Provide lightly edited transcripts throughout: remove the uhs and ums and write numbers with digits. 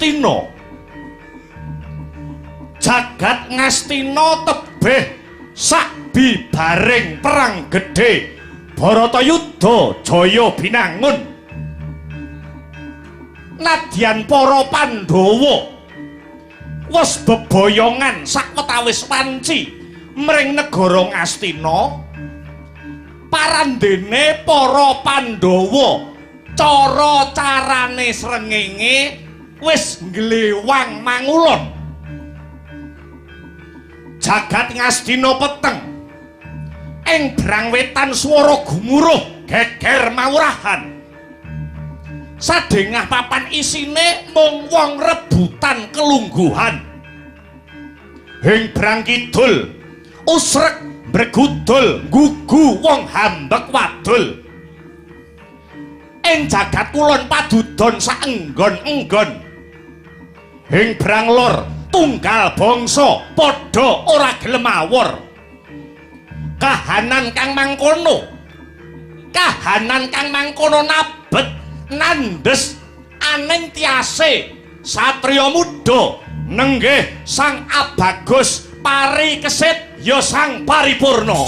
Ngastina. Jagat Ngastina tebih sakbibaring perang gedhe Bharatayuddha Jaya Binangun. Nadyan para Pandhawa wis beboyongan sakwetawis wanci mring negara Ngastina, parandene para Pandhawa cara-carane srengenge wis nglewang mangulon. Jagat Ngastina peteng ing brang wetan swara gumuruh geger mawurahan. Sadengah papan isine mung wong rebutan kelungguhan. Ing brang kidul usrek mbregudul nggugu wong hambek wadul. Ing jagat kulon padudon saenggon-enggon. Ing brang lor tunggal bangsa padha ora gelem awor. Kahanan kang mangkono, kahanan kang mangkono nabet nandhes aning tiase satriya muda nenggih Sang Abagus Parikesit ya Sang Paripurna.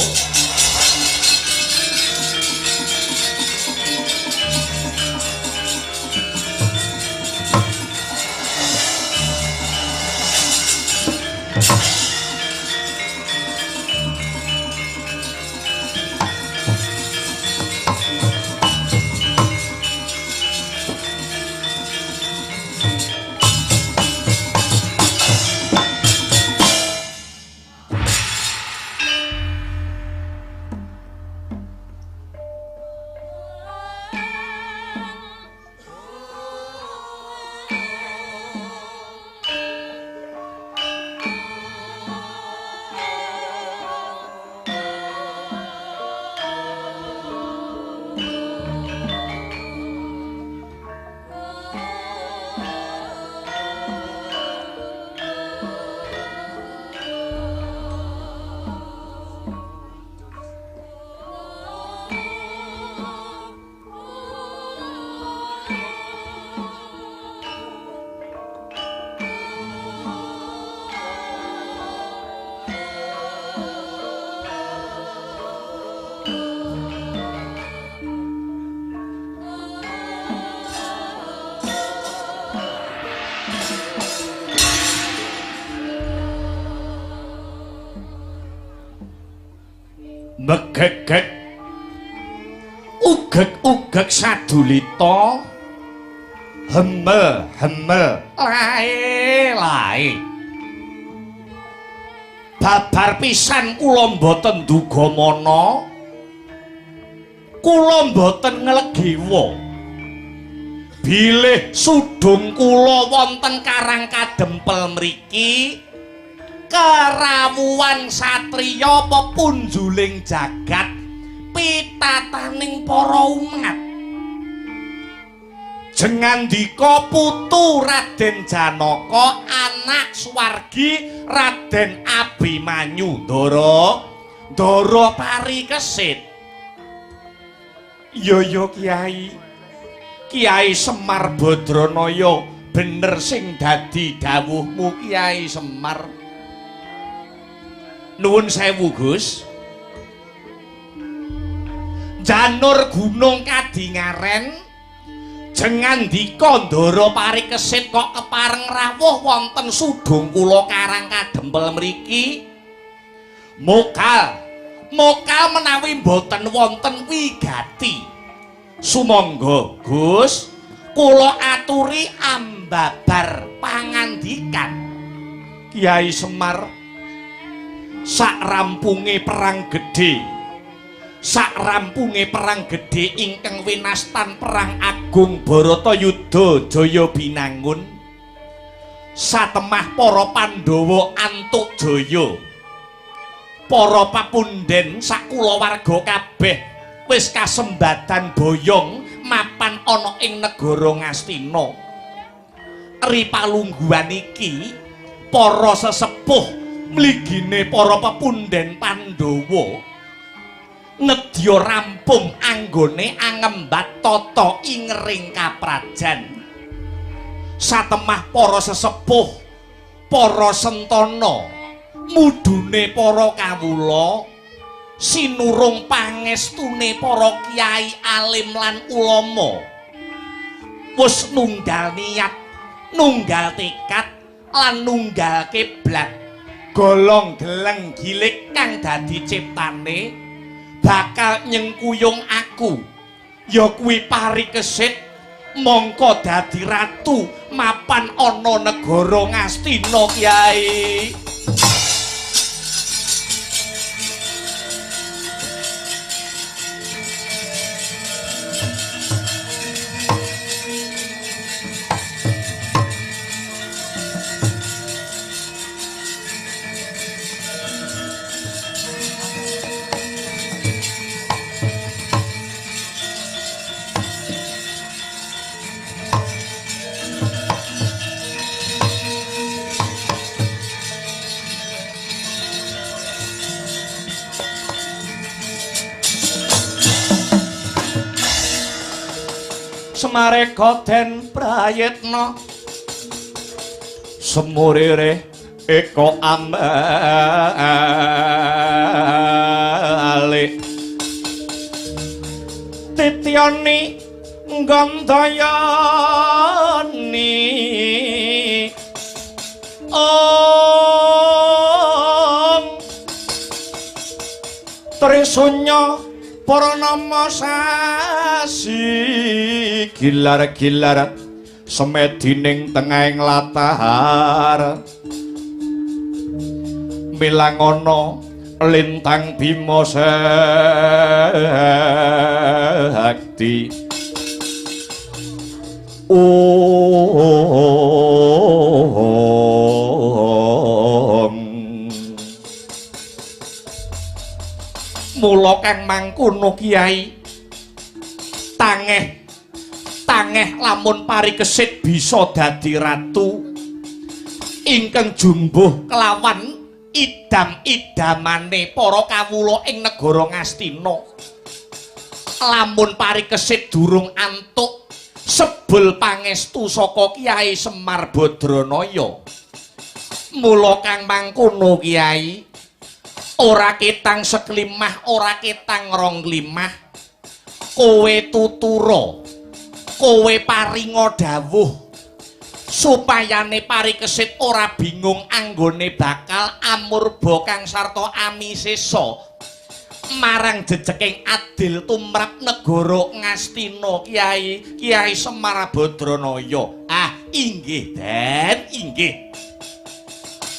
Megegeg ugeg-ugeg sadulita hemel-hemel lae-lae. Babar pisan kula mboten dugamana, kula mboten nglegiwa. Bilih sudung kula wonten Karang Kadempel mriki kerawuhan satriya pepunjuling jagat pitataning para umat. Jengandika putu Raden Janaka anak swargi Raden Abimanyu Ndara, Ndara Parikesit. Ya ya Kyai, Kyai Semar Badranaya, bener sing dadi dawuhmu Kyai Semar. Nuwun sewu Gus. Janur gunung kadingaren jengandika Ndara Parikesit kok kepareng rawuh wonten sudung kula Karang Kadempel mriki. Mokal, mokal menawi mboten wonten wigati. Sumangga Gus, kula aturi ambabar pangandikan. Kyai Semar, sak rampunge perang gedhe, sak rampunge perang gedhe ingkang winastan perang agung Bharatayuddha Jaya Binangun, satemah para Pandhawa antuk jaya, para papunden sakulawarga kabeh wis kasembadan boyong mapan ana ing negara Ngastina. Ri palungguhan iki para sesepuh mligine para pepunden Pandhawa nedya rampung anggone angembat tata ingering kaprajan. Satemah para sesepuh, para sentana, mudune para kawula, sinurung pangestune para kiai alim lan ulama. Wis nunggal niat, nunggal tekad lan nunggal kiblat. Golong geleng gilik kang dadi ciptane bakal nyengkuyung aku. Ya kuwi Parikesit mongko dadi ratu mapan ana negara Ngastina Kyai. Semareka den prayitna semurire eka ambalik titiyani nggandayani om trisunya Purnama sasi gilar-gilar semedining tengahing latar milangono lintang bima sakti om. Mula kang mangkono Kyai, tangeh tangeh lamun Parikesit bisa dadi ratu ingkang jumbuh kelawan idam-idamane para kawula ing negara Ngastina. Lamun Parikesit durung antuk sebul pangestu saka Kyai Semar Badranaya. Mula kang mangkono Kyai, ora ketang seklimah, ora ketang rong limah, kowe tutura, kowe paringa dawuh supayane Parikesit ora bingung anggone bakal amurba kang sarta amisesa marang jejeking adil tumrap negara Ngastina. Kyai, Kyai Semar Badranaya. Ah, inggih Den, inggih.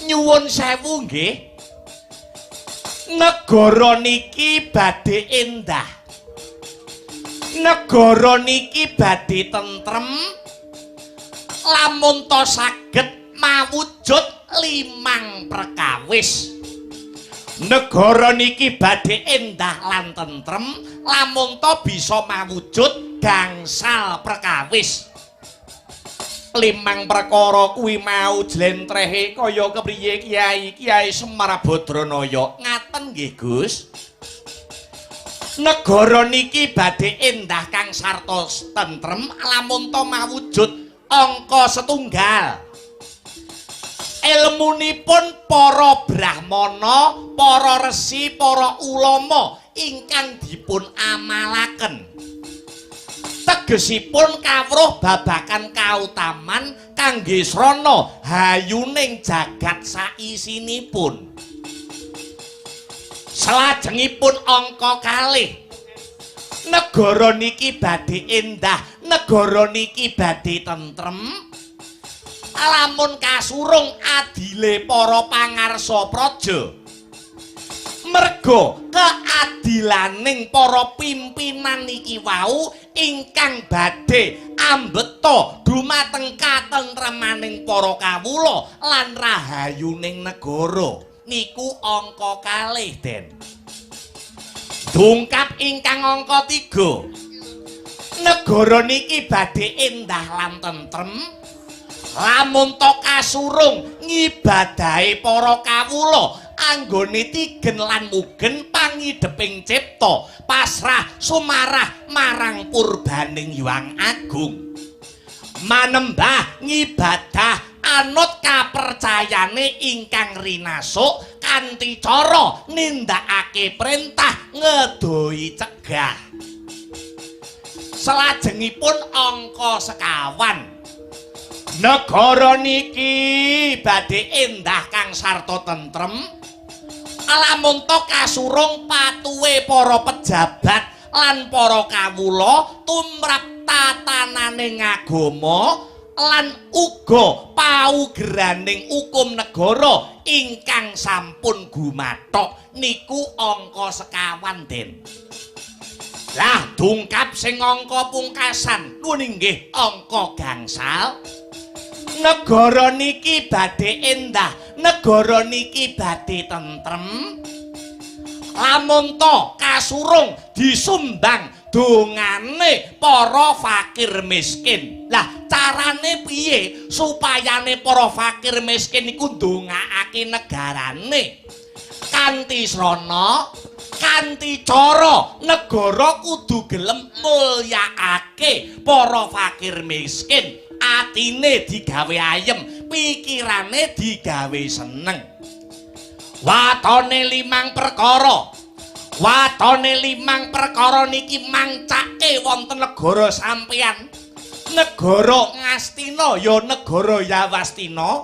Nyuwun sewu nggih. Negara niki badhe endah, negara niki badhe tentrem lamun ta saged mawujud limang perkawis. Negara niki badhe endah lan tentrem lamun ta bisa mawujud gangsal perkawis. Limang perkara kuwi mau jlentrehe kaya kepriye Kyai? Kyai Semar Badranaya. Ngaten nggih Gus. Negara niki badhe endah kang sarta tentrem lamun ta mawujud angka setunggal. Elmunipun para brahmana, para resi, para ulama ingkang dipun amalaken. Tegesipun kawruh babakan kautaman kangge srana hayuning jagat saisinipun. Salajengipun angka kalih, negara niki badhe endah, negara niki badhe tentrem lamun kasurung adile para pangarsa praja. Merga keadilaning para pimpinan niki wau ingkang badhe ambeta dumateng katentremaning para kawula lan rahayuning negara. Niku angka kalih Den. Dungkap ingkang angka 3, negara niki badhe endah lan tentrem lamun ta kasurung ngibadahe para kawula anggone tigen lan mugen pangideping cipta pasrah sumarah marang purbaning Hyang Agung. Manembah ngibadah anut kapercayane ingkang rinasuk kanthi cara nindakake perintah ngedohi cegah. Salajengipun angka sekawan. Negara niki badhe endah kang sarta tentrem lamun to kasurung patuhe para pejabat lan para kawula tumrap tatananing agama lan uga paugeraning hukum negara ingkang sampun gumathok. Niku angka sekawan, Den. Lah dungkap sing angka pungkasan nuwun inggih angka gangsal. Negara niki badhe endah, negara niki badhe tentrem lamun to kasurung disumbang dongane para fakir miskin. Lah carane piye supayane para fakir miskin iku ndongaake negarane? Kanthi srana, kanthi cara negara kudu gelem mulyakake para fakir miskin, atine digawe ayem, pikirane digawe seneng. Watone limang perkara, watone limang perkara niki mangcake wonten negara sampeyan. Negara Ngastina ya negara Yawastina.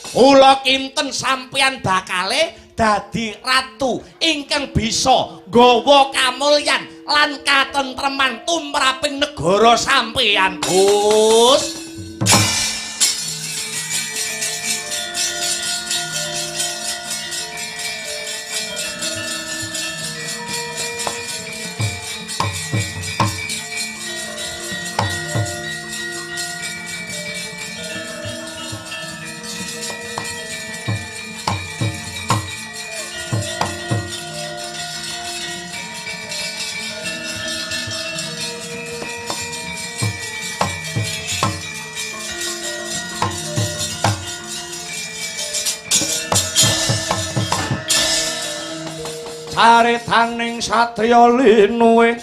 Kula kinten sampeyan bakale dadi ratu ingkang bisa nggawa kamulyan lan katentreman tumraping negara sampeyan, Gus. Caritaning satriya linuwe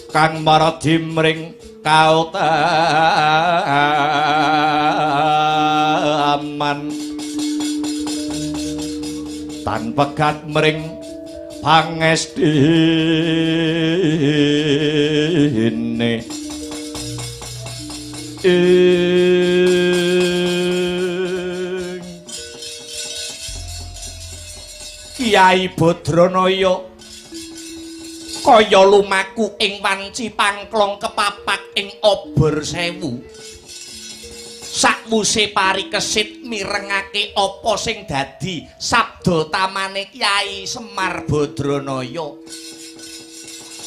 kang maradi mring kautaman tan pegat mring pangestine Kyai Badranaya kaya lumaku ing wanci pangklong kepapak ing obor sewu. Sakwuse parikesit mirengake apa sing dadi sabda tamane Kyai Semar Badranaya.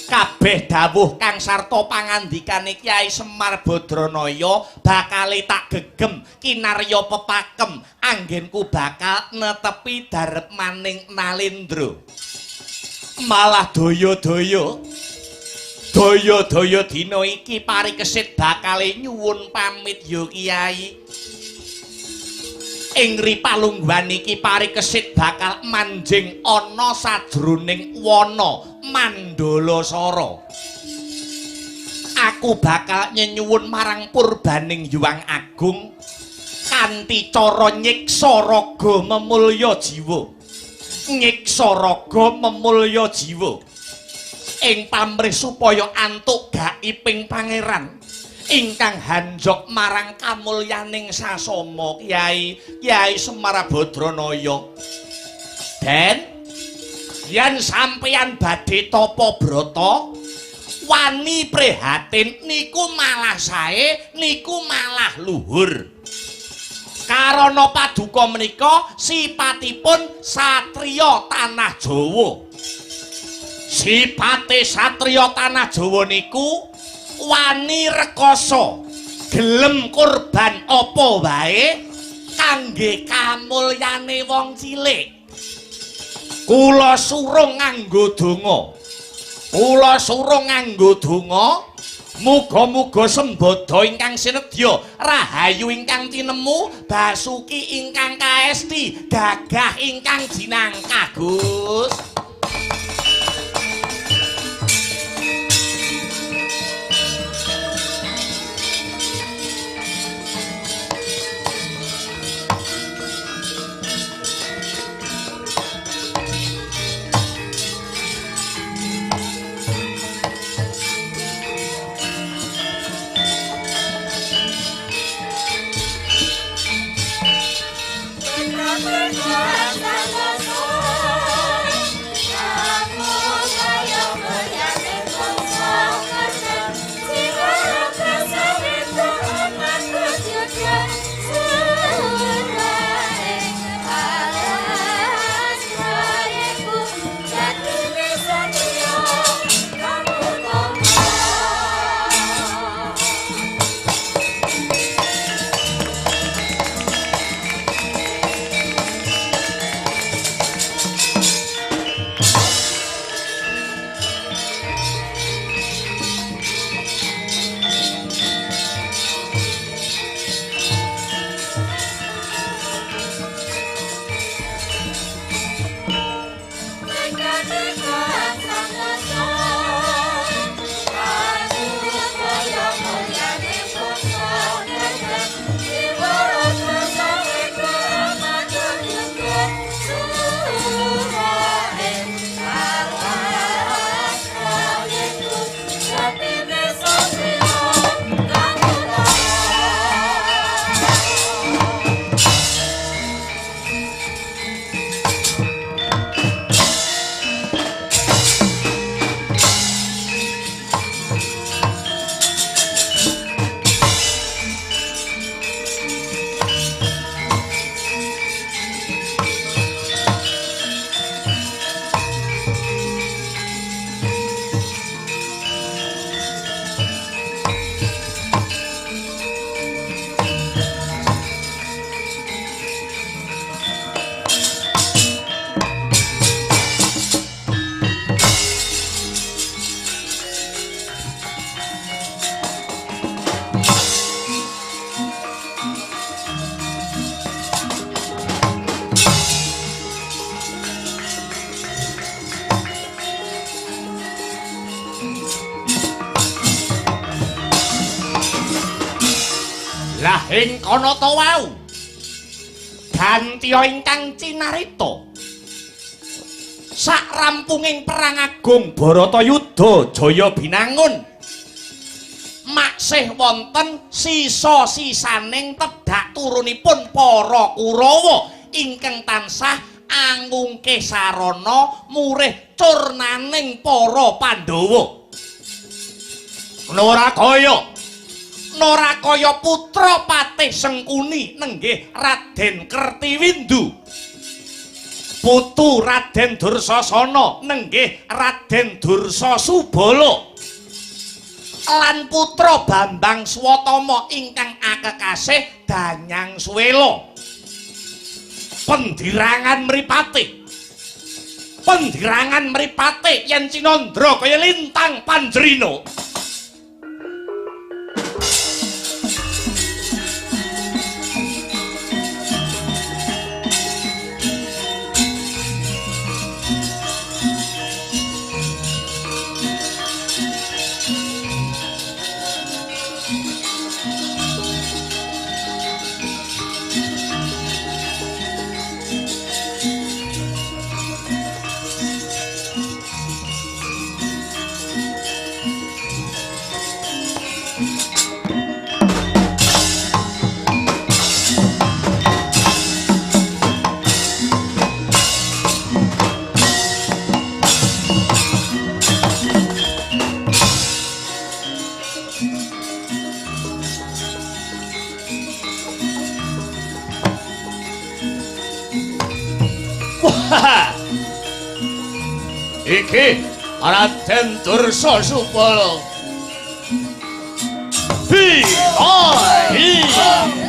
Kabeh dawuh kang sarta pangandikane Kyai Semar Badranaya bakale tak gegem kinarya pepakem anggenku bakal netepi darmaning Nalendra. Malah daya-daya daya-daya dina iki parikesit bakale nyuwun pamit ya Kyai. Ing ripalungguhan iki parikesit bakal manjing ana sajroning wana Mandalasara. Aku bakal nyenyuwun marang purbaning Hyang Agung kanthi cara nyiksa raga memulya jiwa. Nyiksa raga memulya jiwa ing pamrih supaya antuk gaiping pangeran ingkang hanjok marang kamulyaning sasama Kyai Kyai Semar Badranaya. Den, yen sampeyan badhe tapa brata wani prihatin niku malah sae, niku malah luhur. Karana paduka menika sipatipun satriya tanah Jawa. Sipate satriya tanah Jawa niku wani rekoso, gelem kurban apa wae kangge kamulyane wong cilik. Kula surung nganggo donga. Kula surung nganggo donga. Muga-muga sembada ingkang sinedya, rahayu ingkang tinemu, basuki ingkang kaesti, gagah ingkang jinangkah, Gus. Ing kono ta wau gantiya ingkang cinarita sak rampunging perang agung Bharatayuda Jaya Binangun maksih wonten sisa-sisaning tedhak turunipun para Kurawa ingkang tansah angungke sarana murih curnaning para Pandhawa. Norakaya putra Patih Sengkuni nenggih Raden Kertiwindu, putu Raden Dursasana nenggih Raden Dursasubala, lan putra Bambang Swatama ingkang akekasih Danyang Suwela. Pendirangan mripate yen cinandra kaya lintang panjrina. Iki Raden Dursasubala. Hi hi. Hi.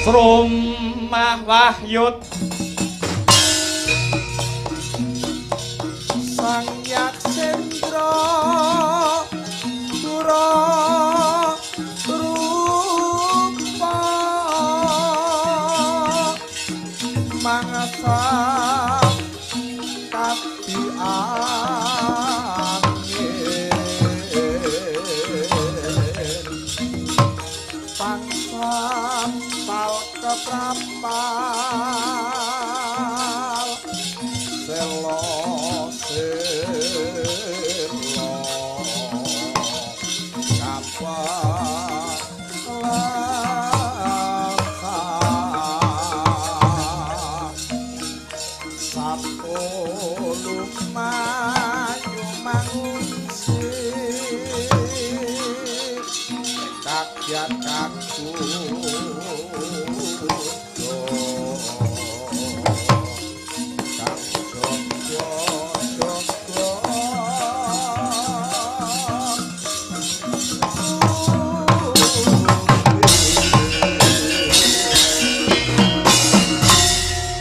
Srumah wahyut Sang Yaksendra Dura rupa mangsa tapi angin pangsa pal keprapal selo selo kapal sabto lumayu mangungsi kakyat kakudo kang jogja jogja.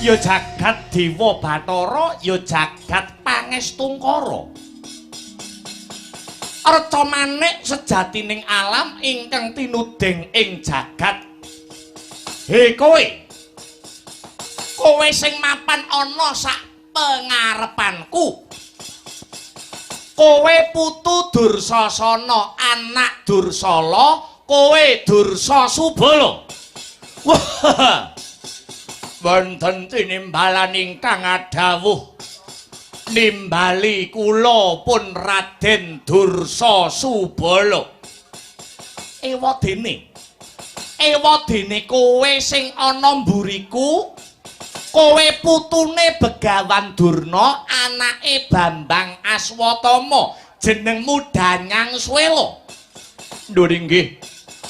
Ya jagat Dewa Bathara, ya jagat Pangestungkara. Reca manik sejatining alam ingkang tinuding ing jagat. He kowe. Kowe sing mapan ana sak pengarepanku. Kowe putu Dursasana, anak Dursala, kowe Dursa Subala. Wah. Wonten tinimbalan ingkang adhawuh nimbali kula pun Raden Dursa Subala. Ewa dene, ewa dene kowe sing ana mburiku, kowe putune Begawan Durna, anake Bambang Aswatama, jenengmu Danyang Swela. Ndhur inggih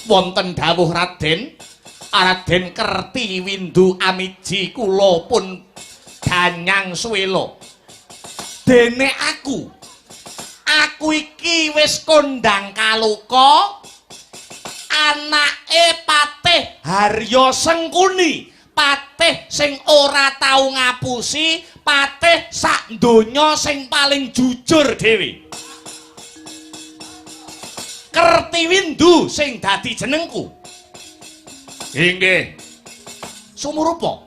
wonten dawuh Raden. Raden Kerti Windu Amiji kula pun Danyang Swela. Dene aku iki wis kondang kaloka, anake Patih Harya Sengkuni, patih sing ora tau ngapusi, patih sak donya sing paling jujur dhewe. Kerti Windu sing dadi jenengku. Inggih. Sumurupa.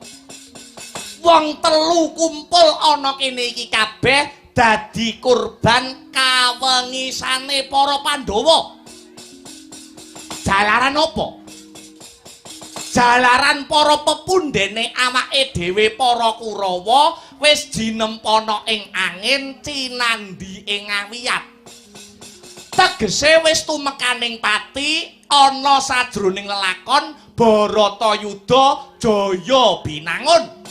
Wong telu kumpul ana kene iki kabeh dadi kurban kawengisane para Pandhawa. Jalaran apa? Jalaran para pepundhene awake dhewe para Kurawa wis jinempana ing angin cinandhi ing awiyat. Tegese wis tumekaning pati ana sajroning lelakon Bharatayuda Jaya Binangun.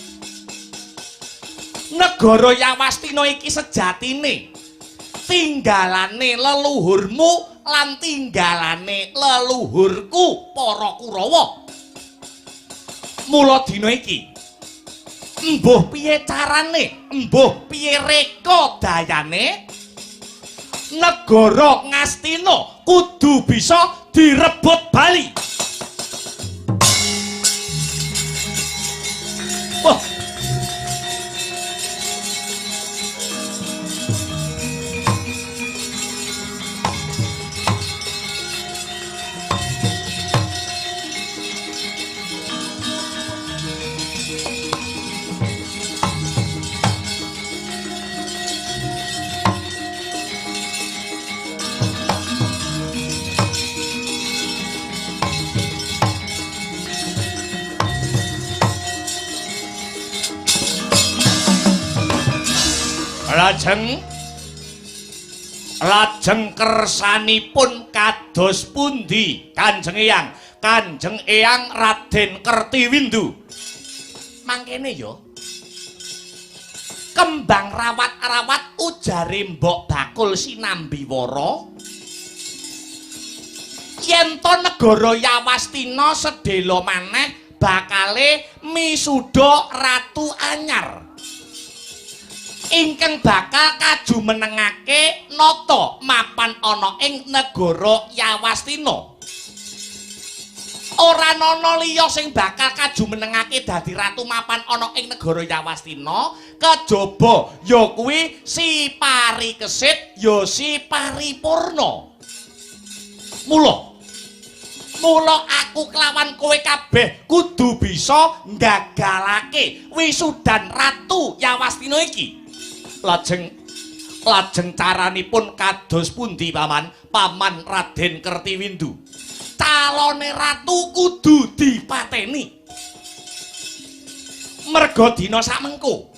Negara Yawastina iki sejatine tinggalane leluhurmu lan tinggalane leluhurku para Kurawa. Mula dina iki embuh piye carane, embuh piye reka dayane, negara Ngastina kudu bisa direbut bali. Wah. Lajeng kersanipun kados pundi Kanjeng Eyang? Kanjeng Eyang Raden Kerti Windu. Mangkene ya. Kembang rawat-rawat ujare Mbok Bakul Sinambiwara. Yen to negara Yawastina sedhela maneh bakale misuda ratu anyar. Ingkang bakal kajumenengake nata mapan ana ing negara Yawastina. Ora ana liya sing bakal kajumenengake dadi ratu mapan ana ing negara Yawastina kejaba ya kuwi si Parikesit ya si Paripurna. Mula aku kelawan kowe kabeh kudu bisa nggagalake wisudan Ratu Yawastina iki. Lajeng caranipun kados pundi Paman? Paman Raden Kertiwindu. Calone ratu kudu dipateni. Merga dina samengko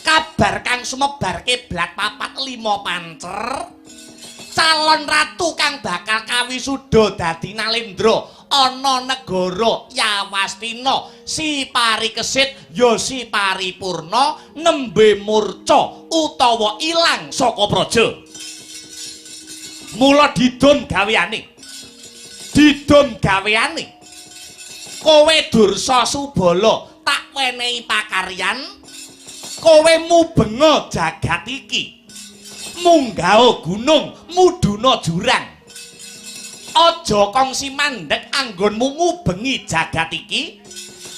kabar kang sumebar kiblat 4 5 pancer, calon ratu kang bakal kawisuda dadi Nalendra ana negara Yawastina si Parikesit ya si Paripurna nembe murca utawa ilang saka praja. Mula didum gaweane. Didum gaweane. Kowe Dursa Subala tak wenehi pakaryan, kowe mubenga jagat iki. Munggah gunung, mudhuna jurang. Aja kongsi mandek anggonmu ngubengi jagat iki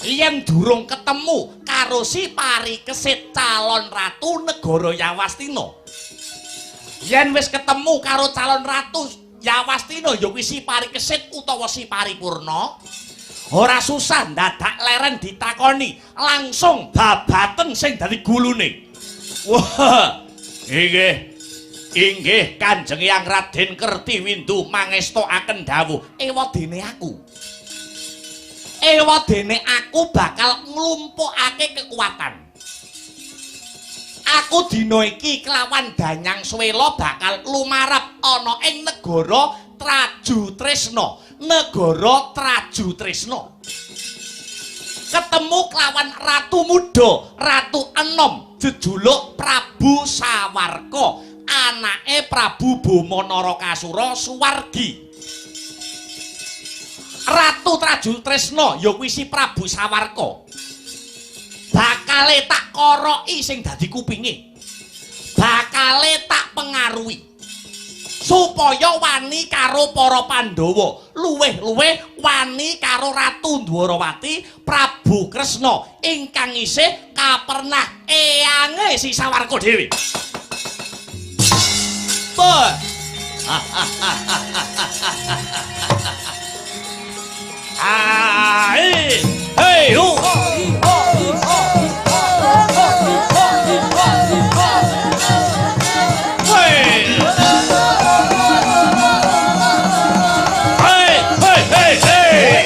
yen durung ketemu karo si Parikesit calon ratu negara Yawastina. Yen wis ketemu karo calon ratu Yawastina ya kuwi si Parikesit utawa si Paripurna, ora susah ndadak leren ditakoni, langsung babaten sing dadi gulune. Wah, inggih. Inggih Kanjeng Hyang Raden Kertiwindu mangestokaken dawuh. Ewadene aku. Ewadene aku bakal nglumpukake kekuatan. Aku dina iki kelawan Danyang Suwela bakal lumarep ana ing negara Trajutresna. Negara Trajutresna. Ketemu kelawan Ratu Muda, Ratu Enom, jejuluk Prabu Sawarka, anake Prabu Boma Narakasura Suwargi. Ratu Trajutresna ya kuwi si Prabu Sawarka. Bakale tak koroki sing dadi kupinge. Bakale tak pengaruhi supaya wani karo para Pandhawa, luwih-luwih wani karo Ratu Dwarawati Prabu Kresna ingkang isih kapernah eyange si Sawarka dhewe. Ai, hei, ho, ho, ho, ho, ho, ho, hey, hey, hey, hey, hey.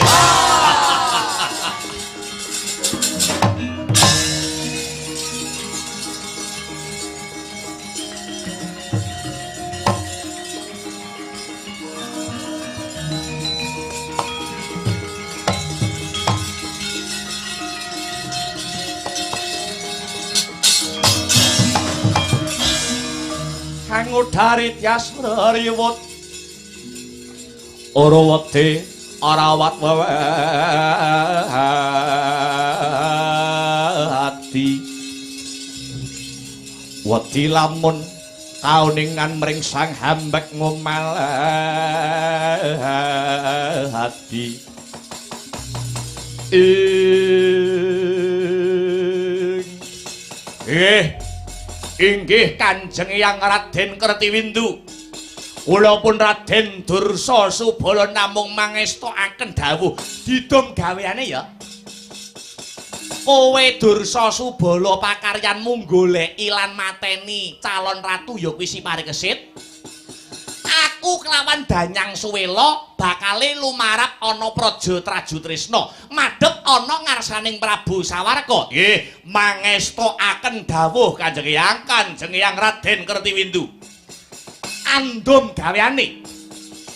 Kang udari tias riwut ora wedi ora wat ati wedi lamun kauningan mring sang hambek ngomel ati ing inggih Kanjeng Hyang Raden Kertiwindu. Kula pun Raden Dursa Subala namung mangestokaken dawuh. Didum gaweane ya. Kowe Dursa Subala pakaryanmu goleki lan mateni calon ratu ya kuwi si Parikesit. Aku kelawan Danyang Suwela bakale lumarap ana praja Trajutresna, madhep ana ngarsaning Prabu Sawarka. Nggih, mangestokaken dawuh Kanjeng Hyang, Kanjeng Hyang Raden Kertiwindu. Andum gaweane.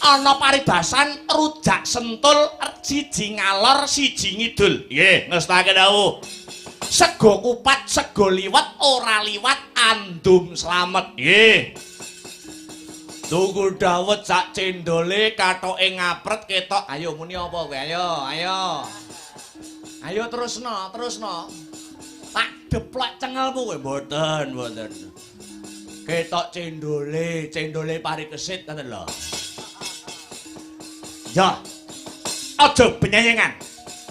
Ana paribasan rujak sentul siji ngalor siji ngidul. Nggih, ngestake dawuh. Sego kupat, sego liwet ora liwat andum slamet. Nggih. Tuku dawet sak cendole kathoke ngapret ketok. Ayo muni apa kowe? Ayo, ayo. Ayo terusno, terusno. Tak deplok cengelmu kowe. Mboten, mboten. Ketok cendole, cendole Parikesit ngoten lho. Ya. Aja benyenyengan.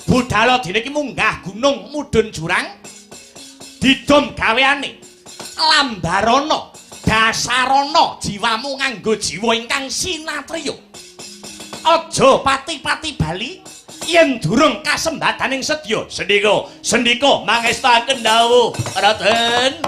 Budala dene iki munggah gunung mudhun jurang. Didom gaweane. Lambarana, dasarana jiwamu nganggo jiwa ingkang sinatriya. Aja pati-pati bali yen durung kasembadaning sedya. Sendika, sendika mangestaken dawuh, Raden.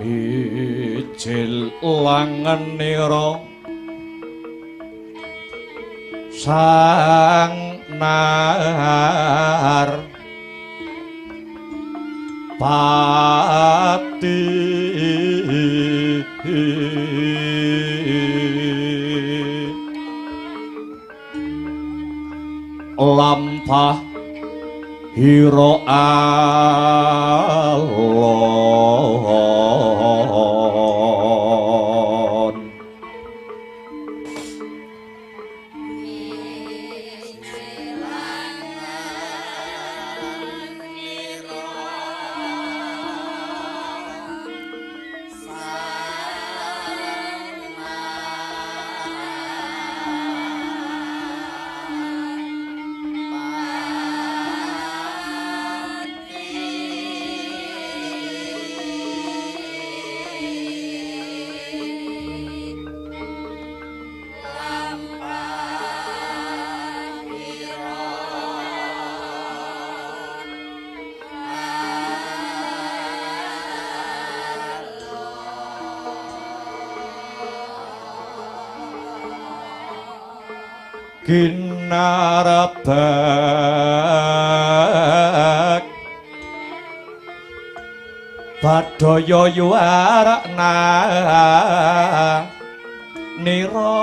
Ijil langenira sang nar pati lampah hira alon. Kinarabak badaya yuwarakna nira.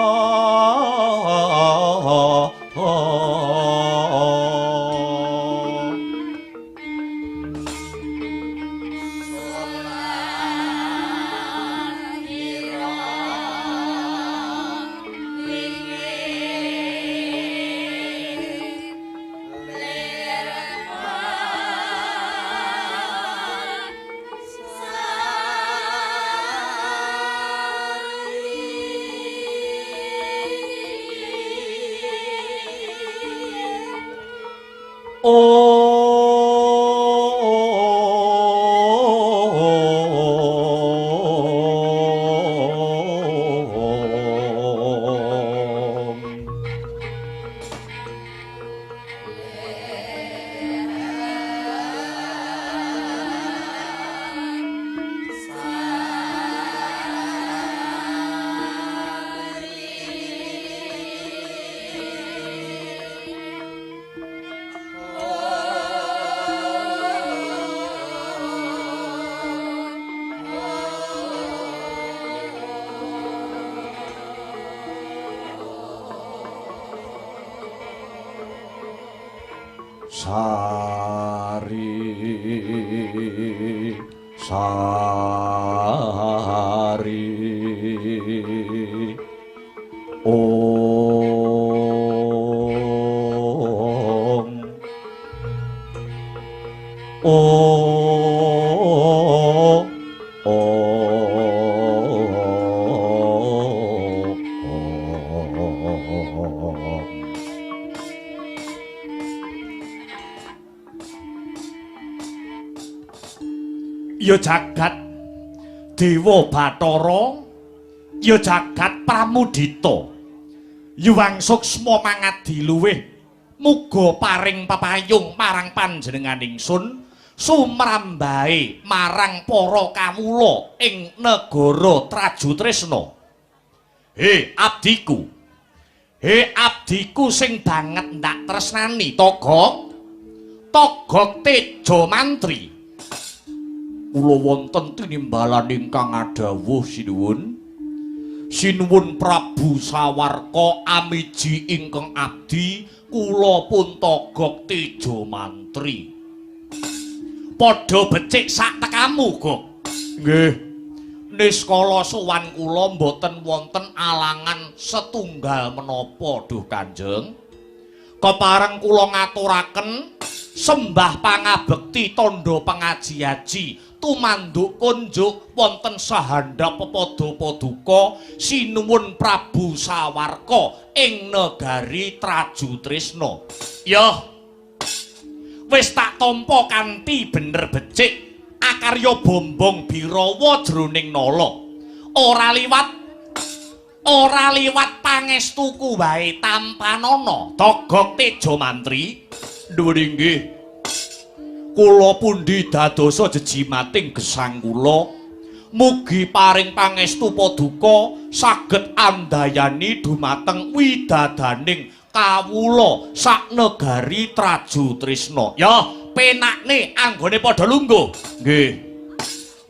Sari sari om om om. Ya jagat Dewa Bathara, ya jagat Pramudita, yuwang suksma mangadi luwih muga paring pepayung marang panjenengan ingsun sumrambahe marang para kawula ing negara Trajutresna. He abdiku, he abdiku sing banget ndak tresnani Togok, Togok Tejo Mantri. Kula wonten tinimbalan ingkang adhawuh sinuwun. Sinuwun Prabu Sawarka amiji ingkang abdi kula pun Togok Tejo Mantri. Padha becik sak tekamu, Gok. Nggih. Niskala sowan kula mboten wonten alangan setunggal menapa duh Kanjeng. Kepareng kula ngaturaken sembah pangabekti tandha pengaji-aji tumanduk kunjuk wonten sahandhap pepada paduka sinuwun Prabu Sawarka ing negari Trajutresna. Yah, wis tak tampa kanthi bener becik akarya bombong birawa jroning nala. Ora liwat pangestuku wae tampanana Togok Tejo Mantri. Dhuwur inggih. Kula pundi dadosa jejimating gesang kula Mugi paring pangestu paduka saged andayani dumateng widadaning kawula saknegari Traju Trisna. Ya, penakne anggone padha lungguh. Nggih.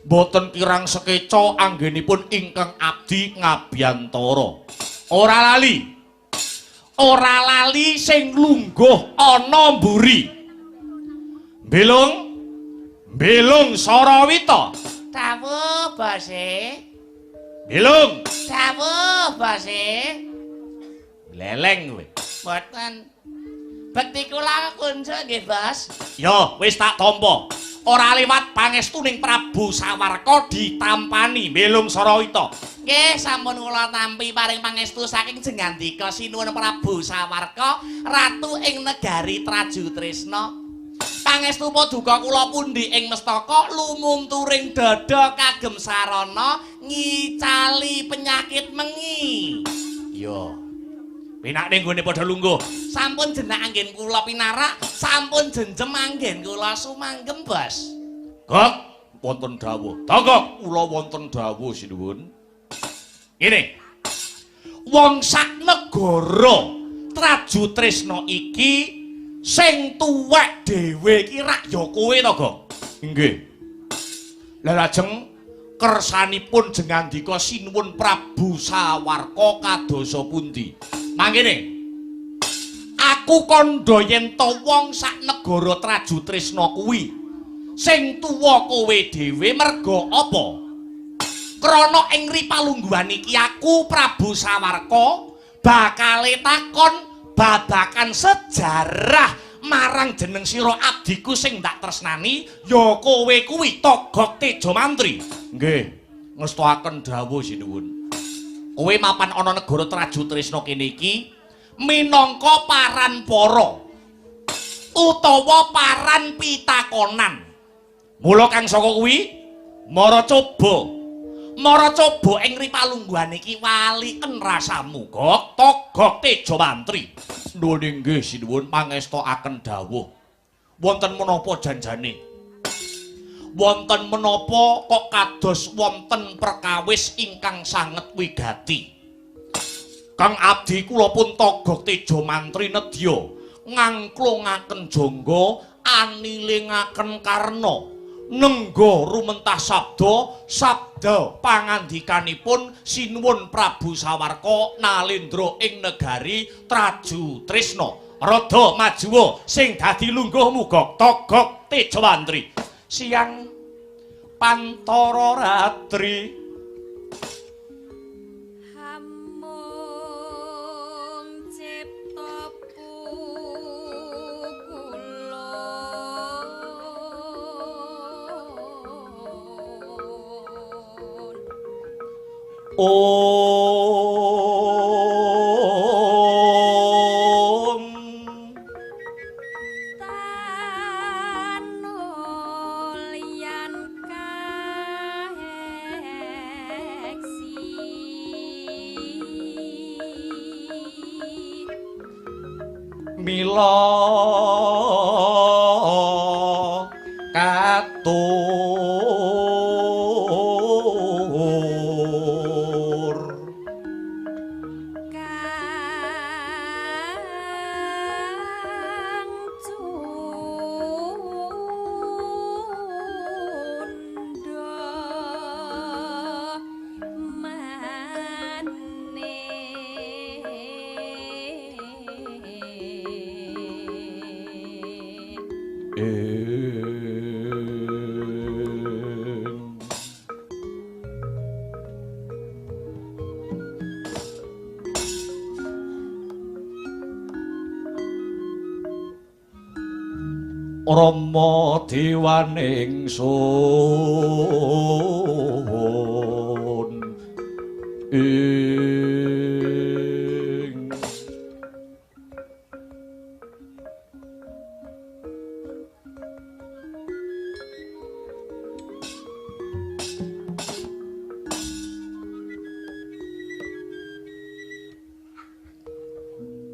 Mboten kirang sekeca anggenipun ingkang abdi ngabiyantara. Ora lali. Ora lali sing lungguh ana mburi. Bilung. Bilung Sarawita. Dawuh, Bose. Bilung. Dawuh, Bose. Leleng kowe. Mboten. Bekti kula kunjuk nggih, Bos. Ya, wis tak tampa. Ora liwat pangestuning Prabu Sawarka ditampani Bilung Sarawita. Nggih, sampun kula tampi paring pangestu saking jengandika sinuwun Prabu Sawarka, ratu ing negari Traju Trisna. Pangestu paduka kula pundi ing mestaka lumunturing dada kagem sarana ngicali penyakit mengi. Iya. Pinakne nggone padha lungguh. Sampun jenak anggen kula pinarak, sampun jenjem anggen kula sumanggem, Bos. Gok, wonten dawuh. Togok, kula wonten dawuh sinuwun. Ngene. Wong sak negara Traju Trisna iki sing tuwek dhewe iki rak ya kowe to, Gok? Nggih. Lah lajeng kersanipun jengandika sinuwun Prabu Sawarka kadosa pundi? Mangkene. Aku kandha yen to wong sak negara Traju Trisna kuwi sing tuwa kowe dhewe merga apa? Krana ing ripalungguhan iki aku Prabu Sawarka bakale takon babakan sejarah marang jeneng sira abdiku sing ndak tresnani ya kowe kuwi Togok Tejamantri. Nggih, ngestoaken dawuh sinuwun. Kowe mapan ana negara Traju Trisna kene iki minangka paran para utawa paran pitakonan. Mula kang saka kuwi mara coba. Mara coba ing ripalungguhan iki waliken rasamu, Gok. Togok Tejamantri. Nuwun inggih sinuwun pangestoaken dawuh. Wonten menapa janjane? Wonten menapa kok kados wonten perkawis ingkang sanget wigati? Kang abdi kula pun Togok Tejamantri nedya ngangklungaken jangga anilingaken karna. Nengga rumentah sabda sabda pangandikanipun sinuwun Prabu Sawarka nalendra ing negari Traju Trisna. Rada majuwa sing dadi lungguhmu Gok Togok Tejamantri. Siang pantara ratri hamung cipta Om tanulyan kaheksi mila katur kang cundha mane Rama dewaning sun ing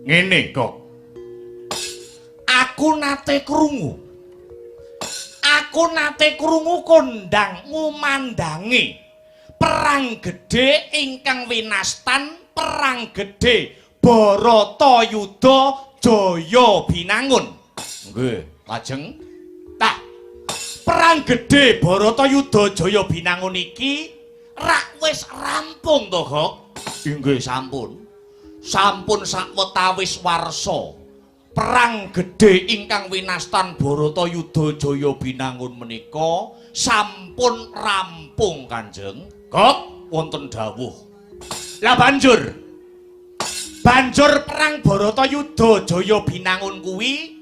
Ngene kok. Aku nate krungu. Aku nate krungu kondang ngumandangi Perang gedhe ingkang winastan perang gedhe Baratayuda Jaya Binangun. Nggih, lajeng tah perang gedhe Baratayuda Jaya Binangun iki rak wis rampung to, Gok? Inggih sampun. Sampun sawetawis warsa. Perang gedhe ingkang winastan Baratayuda Jaya Binangun menika sampun rampung, Kanjeng. Gok, wonten dawuh. Lah banjur perang Baratayuda Jaya Binangun kuwi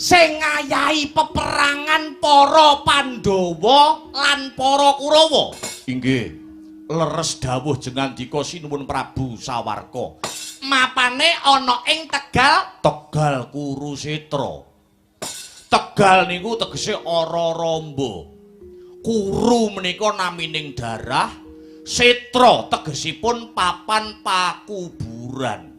sing ngayahi peperangan para Pandhawa lan para Kurawa. Inggih, leres dawuh jengandika Sinuwun Prabu Sawarka. Mapane ana ing Tegal, Tegal Kurusetra. Tegal niku tegese ara ramba. Kuru menika namining darah, setra tegesipun papan pakuburan.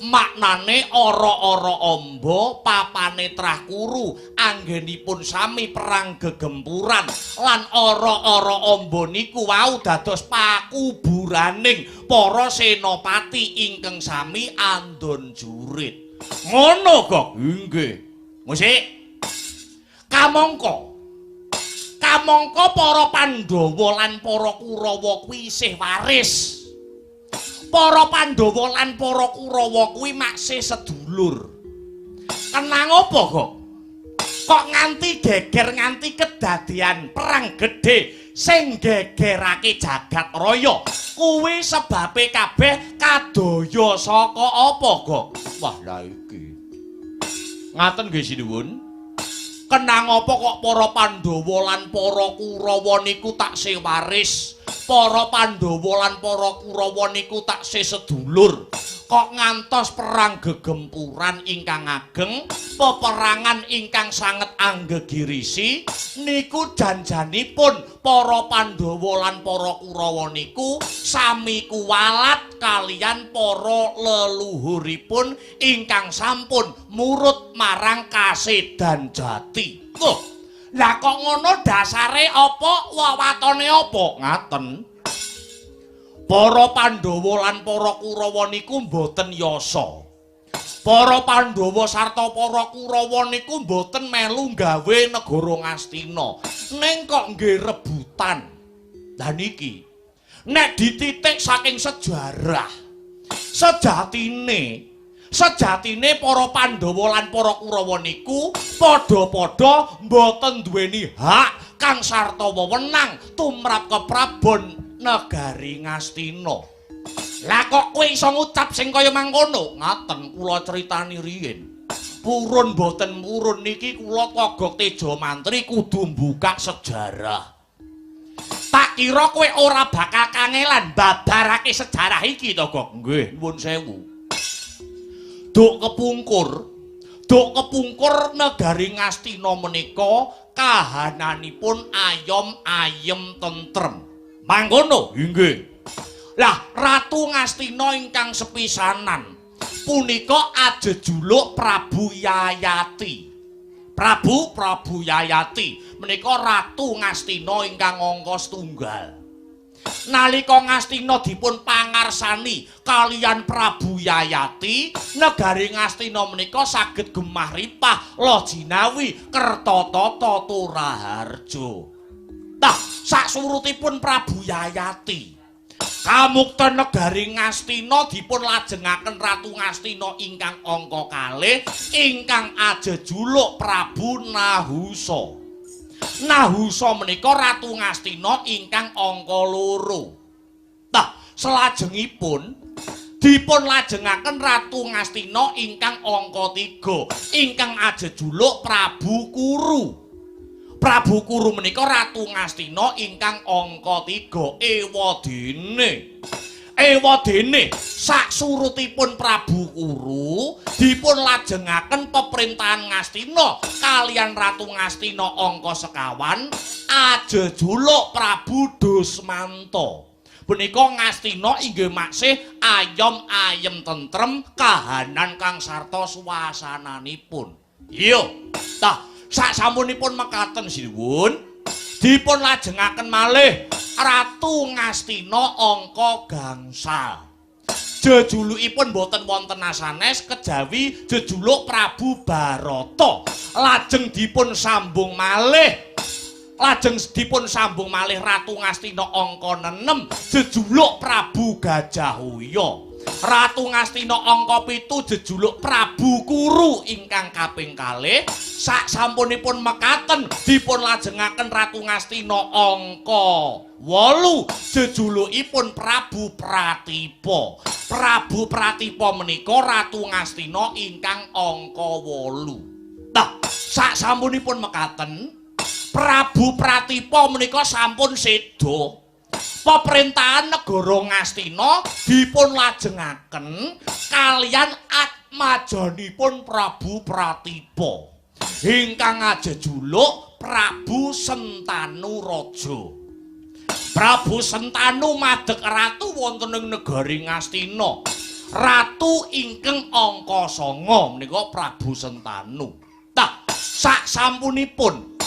Maknane ora-ora amba papane trah kuru anggenipun sami perang gegempuran lan ora-ora amba niku wau dados pakuburaning para senopati ingkang sami andon jurit. Ngono kok? Inggih. Musik. Kamangka kamangka para Pandhawa lan para Kurawa kuwi isih waris. Para Pandhawa lan para Kurawa kuwi maksih sedulur. Kenang apa kok? Kok nganti geger nganti kedadian perang gedhe sing gegerake jagat raya. Kuwi sebabe kabeh kadaya saka apa kok? Wah, lha iki. Ngaten nggih sinuwun. Kenang apa kok para Pandhawa lan para Kurawa niku taksih waris? Para Pandhawa lan para Kurawa niku taksih sedulur. Kok ngantos perang gegempuran ingkang ageng, peperangan ingkang sanget anggegirisi niku janjanipun para Pandhawa lan para Kurawa niku sami kuwalat kalian para leluhuripun ingkang sampun murut marang kasedan jati. Loh, lah kok ngono dasare apa wewatone apa? Ngaten. Para Pandhawa lan para Kurawa niku mboten yasa. Para Pandhawa sarta para Kurawa niku mboten melu gawe negara Ngastina. Ning kok nggih rebutan. Lah niki nek dititik saking sejarah, sejatine para Pandhawa lan para Kurawa niku padha-padha mboten duweni hak kang sarta wewenang tumrap keprabon negari Ngastina. Lah kok kowe iso ngucap sing kaya mangkono? Ngaten kula critani riyin. Purun mboten purun niki kula Togok Tejamantri kudu mbukak sejarah. Tak kira kowe ora bakal kangelan babarake sejarah iki to, Gok. Nggih, nuwun sewu. Duk kepungkur negari Ngastina menika kahananipun ayom ayem tentrem. Mangkono? Inggih. Lah, Ratu Ngastina ingkang sepisanan punika ajejuluk Prabu Yayati. Prabu Yayati menika Ratu Ngastina ingkang angka setunggal. Nalika Ngastina dipun pangarsani kalian Prabu Yayati, negari Ngastina menika saged gemah ripah loh jinawi kerta tata turaharja. Tah, saksurutipun Prabu Yayati, kamukten negari Ngastina dipun lajengaken Ratu Ngastina ingkang angka kalih ingkang ajejuluk Prabu Nahusa. Nahusa menika Ratu Ngastina ingkang angka loro. Tah, selajengipun dipun lajengaken Ratu Ngastina ingkang angka 3 ingkang ajejuluk Prabu Kuru. Prabu Kuru menika Ratu Ngastina ingkang angka 3. Ewadene saksurutipun Prabu Kuru dipun lajengaken peperintahan Ngastina kalian Ratu Ngastina angka sekawan ajejuluk Prabu Dusmanta. Punika Ngastina inggih maksih ayom ayem tentrem kahanan kang sarta suasananipun. Iya, tah saksampunipun mekaten sinuwun dipun lajengaken malih Ratu Ngastina angka gangsal. Jejulukipun boten wonten asanes kejawi jejuluk Prabu Barata. Lajeng dipun sambung malih. Lajeng dipun sambung malih Ratu Ngastina angka 6 jejuluk Prabu Gajahhoya. Ratu Ngastina angka 7 jejuluk Prabu Kuru ingkang kaping kalih. Sak sampunipun mekaten dipun lajengaken Ratu Ngastina angka 8 jejulukipun Prabu Pratipa. Prabu Pratipa menika Ratu Ngastina ingkang angka 8. Nah, sak sampunipun mekaten Prabu Pratipa menika sampun seda. Pemerintahan negara Ngastina dipun lajengaken kaliyan atmajanipun Prabu Pratipa ingkang ajejuluk Prabu Sentanu Raja. Prabu Sentanu madeg ratu wonten ing negari Ngastina. Ratu ingkang angka 9 menika Prabu Sentanu. Tah, sak sampunipun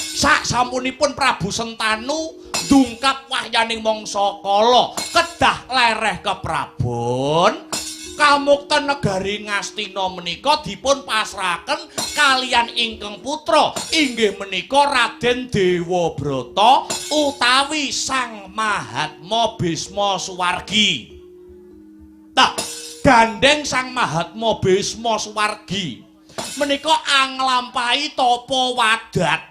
Prabu Sentanu ndungkap wahyaning mangsa kala kedah lereh keprabon, kamukten negari Ngastina menika dipun pasrahaken kaliyan ingkang putra inggih menika Raden Dewabrata utawi Sang Mahatma Bisma Suwargi. Tah, gandeng Sang Mahatma Bisma Suwargi menika anglampahi tapa wadat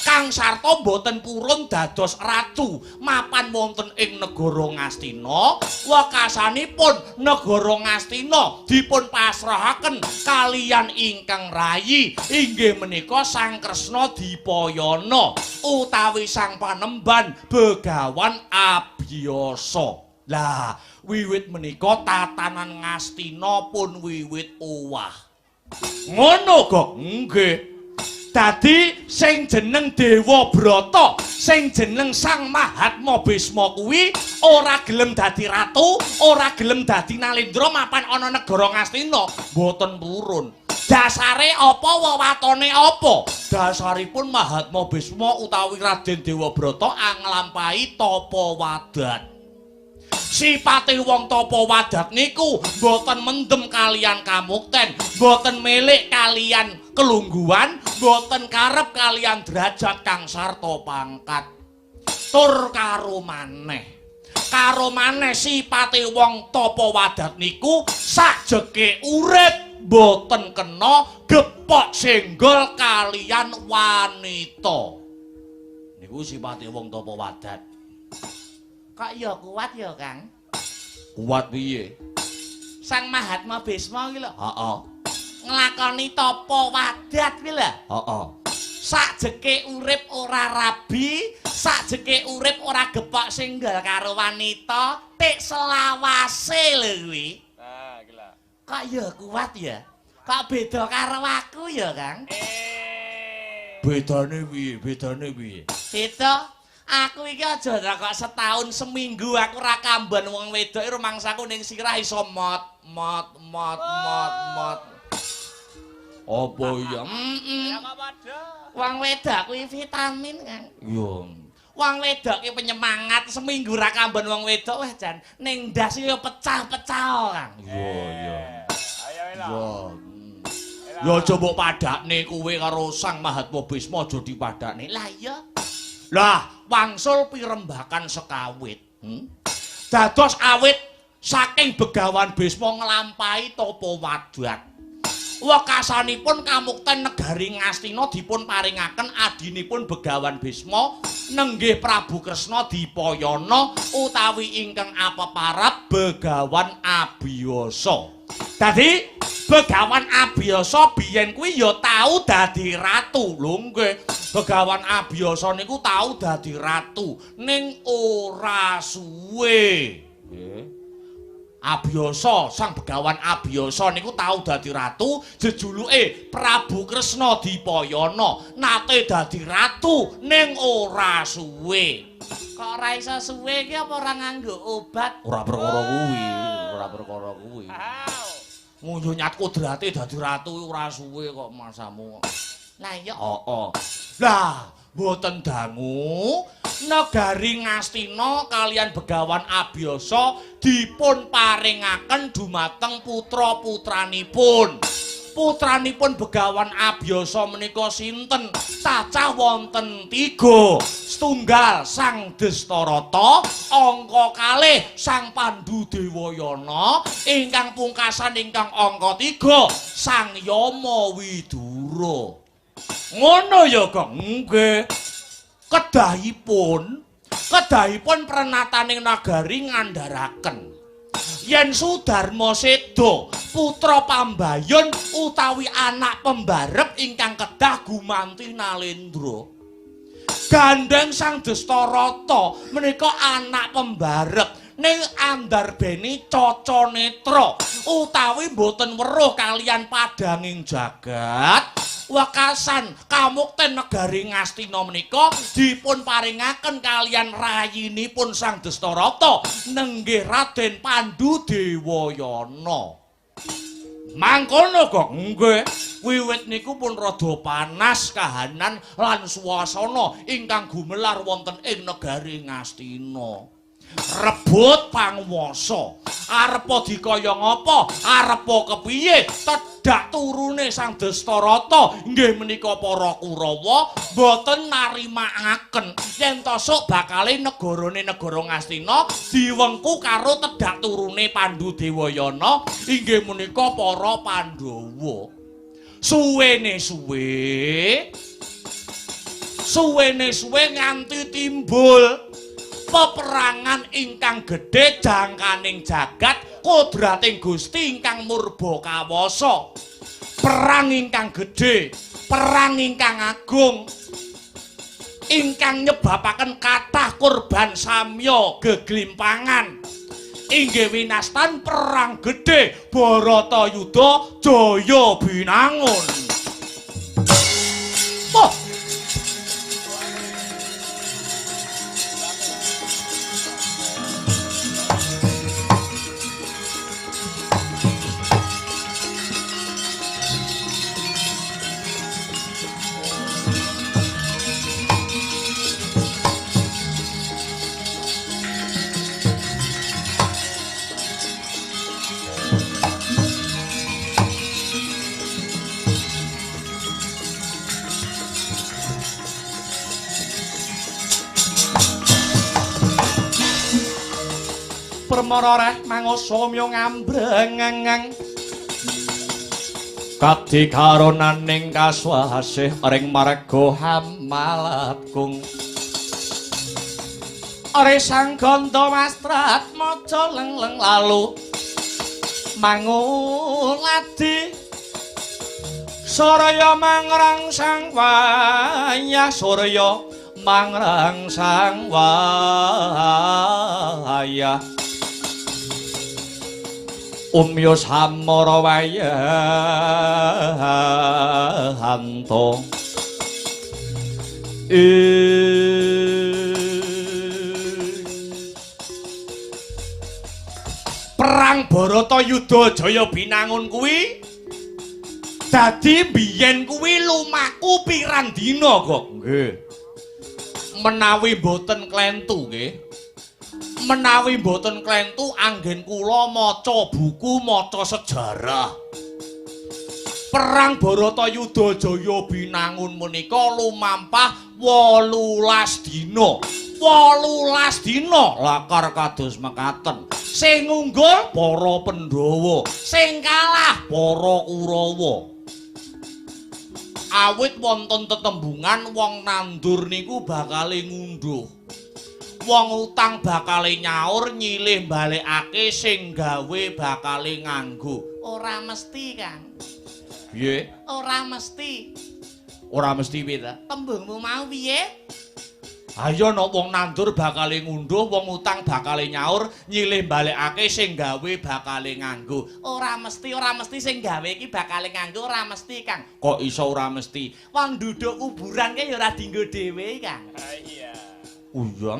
kang sarta boten purun dados ratu mapan wonten ing negara Ngastina. Wekasanipun negara Ngastina dipun pasrahaken kaliyan ingkang rayi inggih menika Sang Kresna Dipayana utawi Sang Panemban Begawan Abiyasa. Lah, wiwit menika tatanan Ngastina pun wiwit owah. Ngono kok nggih. Dadi sing jeneng Dewabrata, sing jeneng Sang Mahatma Bisma kuwi ora gelem dadi ratu, ora gelem dadi nalendra mapan ana negara Ngastina, mboten purun. Dasare apa wewatone apa? Dasaripun Mahatma Bisma utawi Raden Dewabrata anglampahi tapa wadat. Sipate wong tapa wadat niku mboten mendem kaliyan kamukten, mboten milik kaliyan kelungguhan, mboten karep kaliyan derajat kang sarta pangkat. Tur karo maneh. Karo maneh sipate wong tapa wadat niku sajeke urip mboten kena gepok senggol kaliyan wanita. Niku sipate wong tapa wadat. Kok ya kuat ya, Kang? Kuat piye? Sang Mahatma Bisma iki lho. Heeh. Nglakoni tapa wadat kuwi lho. Heeh. Sajeke urip ora rabi, sajeke urip ora gepok singgel karo wanita, tik selawase lho kuwi. Nah, iki lho. Kok ya kuat ya? Kok beda karo aku ya, Kang? Bedane piye? Bedane piye? Beda. Aku iki aja kok setahun seminggu aku ora kamban wong wedok rumangsaku ning sirah iso mot mot mot mot mot. Apa iya? Heeh. Wong wedok kuwi vitamin, Kang. Iya. Wong wedok ki penyemangat, seminggu ra kamban wong wedok wah jan ning ndas iki pecah-pecah, Kang. Iya, iya. Ayo Iya. Ya aja mbok padakne kowe karo Sang Mahatma Bisma aja dipadakne. Lah iya. Lah, wangsul pirembakan sekawit. Dados awit saking Begawan Bisma nglampahi tapa wadat. Wekasanipun kamukten negari Ngastina dipun paringaken adinipun Begawan Bisma nenggih Prabu Kresna Dipayana utawi ingkang apeparap Begawan Abiyasa. Dadi Begawan Abiyasa biyen kuwi ya tau dadi ratu. Lho nggih, Begawan Abiyasa niku tau dadi ratu ning ora suwe. Nggih. Abiyasa, Sang Begawan Abiyasa niku tau dadi ratu, jejuluke Prabu Kresna Dipayana, nate dadi ratu ning ora suwe. Kok ora iso suwe iki apa ora nganggo obat? Ora perkara kuwi, ora perkara kuwi. Nguyu nyat kodrate dadi ratu ora suwe kok masamu. Lah iya. Heeh. Lah, mboten dangu, Negari Ngastina kaliyan Begawan Abiyasa dipun paringaken dumateng putra-putranipun. Putranipun Begawan Abiyasa menika sinten? Cacah wonten 3. Setunggal Sang Destarata, angka kalih Sang Pandu Dewayana, ingkang pungkasan ingkang angka 3 Sang Yama Widura. Ngono ya, Kang? Nggih. Kedahipun prenataning nagari ngandharaken yen Sudarma seda, putra pambayun utawi anak pembarep ingkang kedah gumanti Nalendra. Gandheng Sang Destarata menika anak pembarep ning andarbeni caca netra utawi boten weruh kaliyan padhanging jagat. Wekasan kamukten negari Ngastina menika dipun paringaken kaliyan rayinipun Sang Destarata nenggih Raden Pandu Dewayana. Mangkono kok nggih, wiwit niku pun rada panas kahanan lan suasana ingkang gumelar wonten ing negari Ngastina. Rebut panguwasa. Arepa dikaya ngapa? Arepa kepiye? Tedhak turune Sang Destarata inggih menika para Kurawa boten narimakaken yen ta sok bakale negarane negara Ngastina diwengku karo tedhak turune Pandu Dewayana inggih menika para Pandhawa. Suwene suwe nganti timbul peperangan ingkang gedhe jangkaning jagat kodrating Gusti ingkang murba kawasa. Perang ingkang gedhe, perang ingkang agung ingkang nyebabaken kathah korban samya geglimpangan inggih winastan perang gedhe Baratayuda Jaya Binangun. Oh. Permara reh mangosomyo ngambreng Kadi karonaning kaswasih ring marga hamalatgung Ore sang ganda mastrat maca lengleng lalu manguladi Surya mangrangsang wayah surya mangrangsang wayah Umyo samara wayahanto Perang Baratayuda Jaya Binangun kuwi dadi biyen kuwi lumaku pirang dina kok. Nggih. Menawi mboten klentu nggih. Menawi mboten klentu anggen kula maca buku maca sejarah. Perang Baratayuda Jaya Binangun menika lumampah 18 dina. 18 dina lakar kados mekaten. Sing unggul para Pandhawa, sing kalah para Kurawa. Awit wonten tetembungan wong nandur niku bakale ngunduh. Wong utang bakale nyaur, nyilih balekake, sing gawe bakale nganggo. Ora mesti, Kang. Piye? Ora mesti. Ora mesti piye ta? Tembungmu mau piye? Ayo nek wong nandur bakale ngunduh, wong utang bakale nyaur, nyilih balekake, sing gawe bakale nganggo. Ora mesti sing gawe iki bakale nganggo, ora mesti, Kang. Kok iso ora mesti? Wong duduk kuburan ki ya ora dienggo dhewe, Kang. Iya. Oh iya.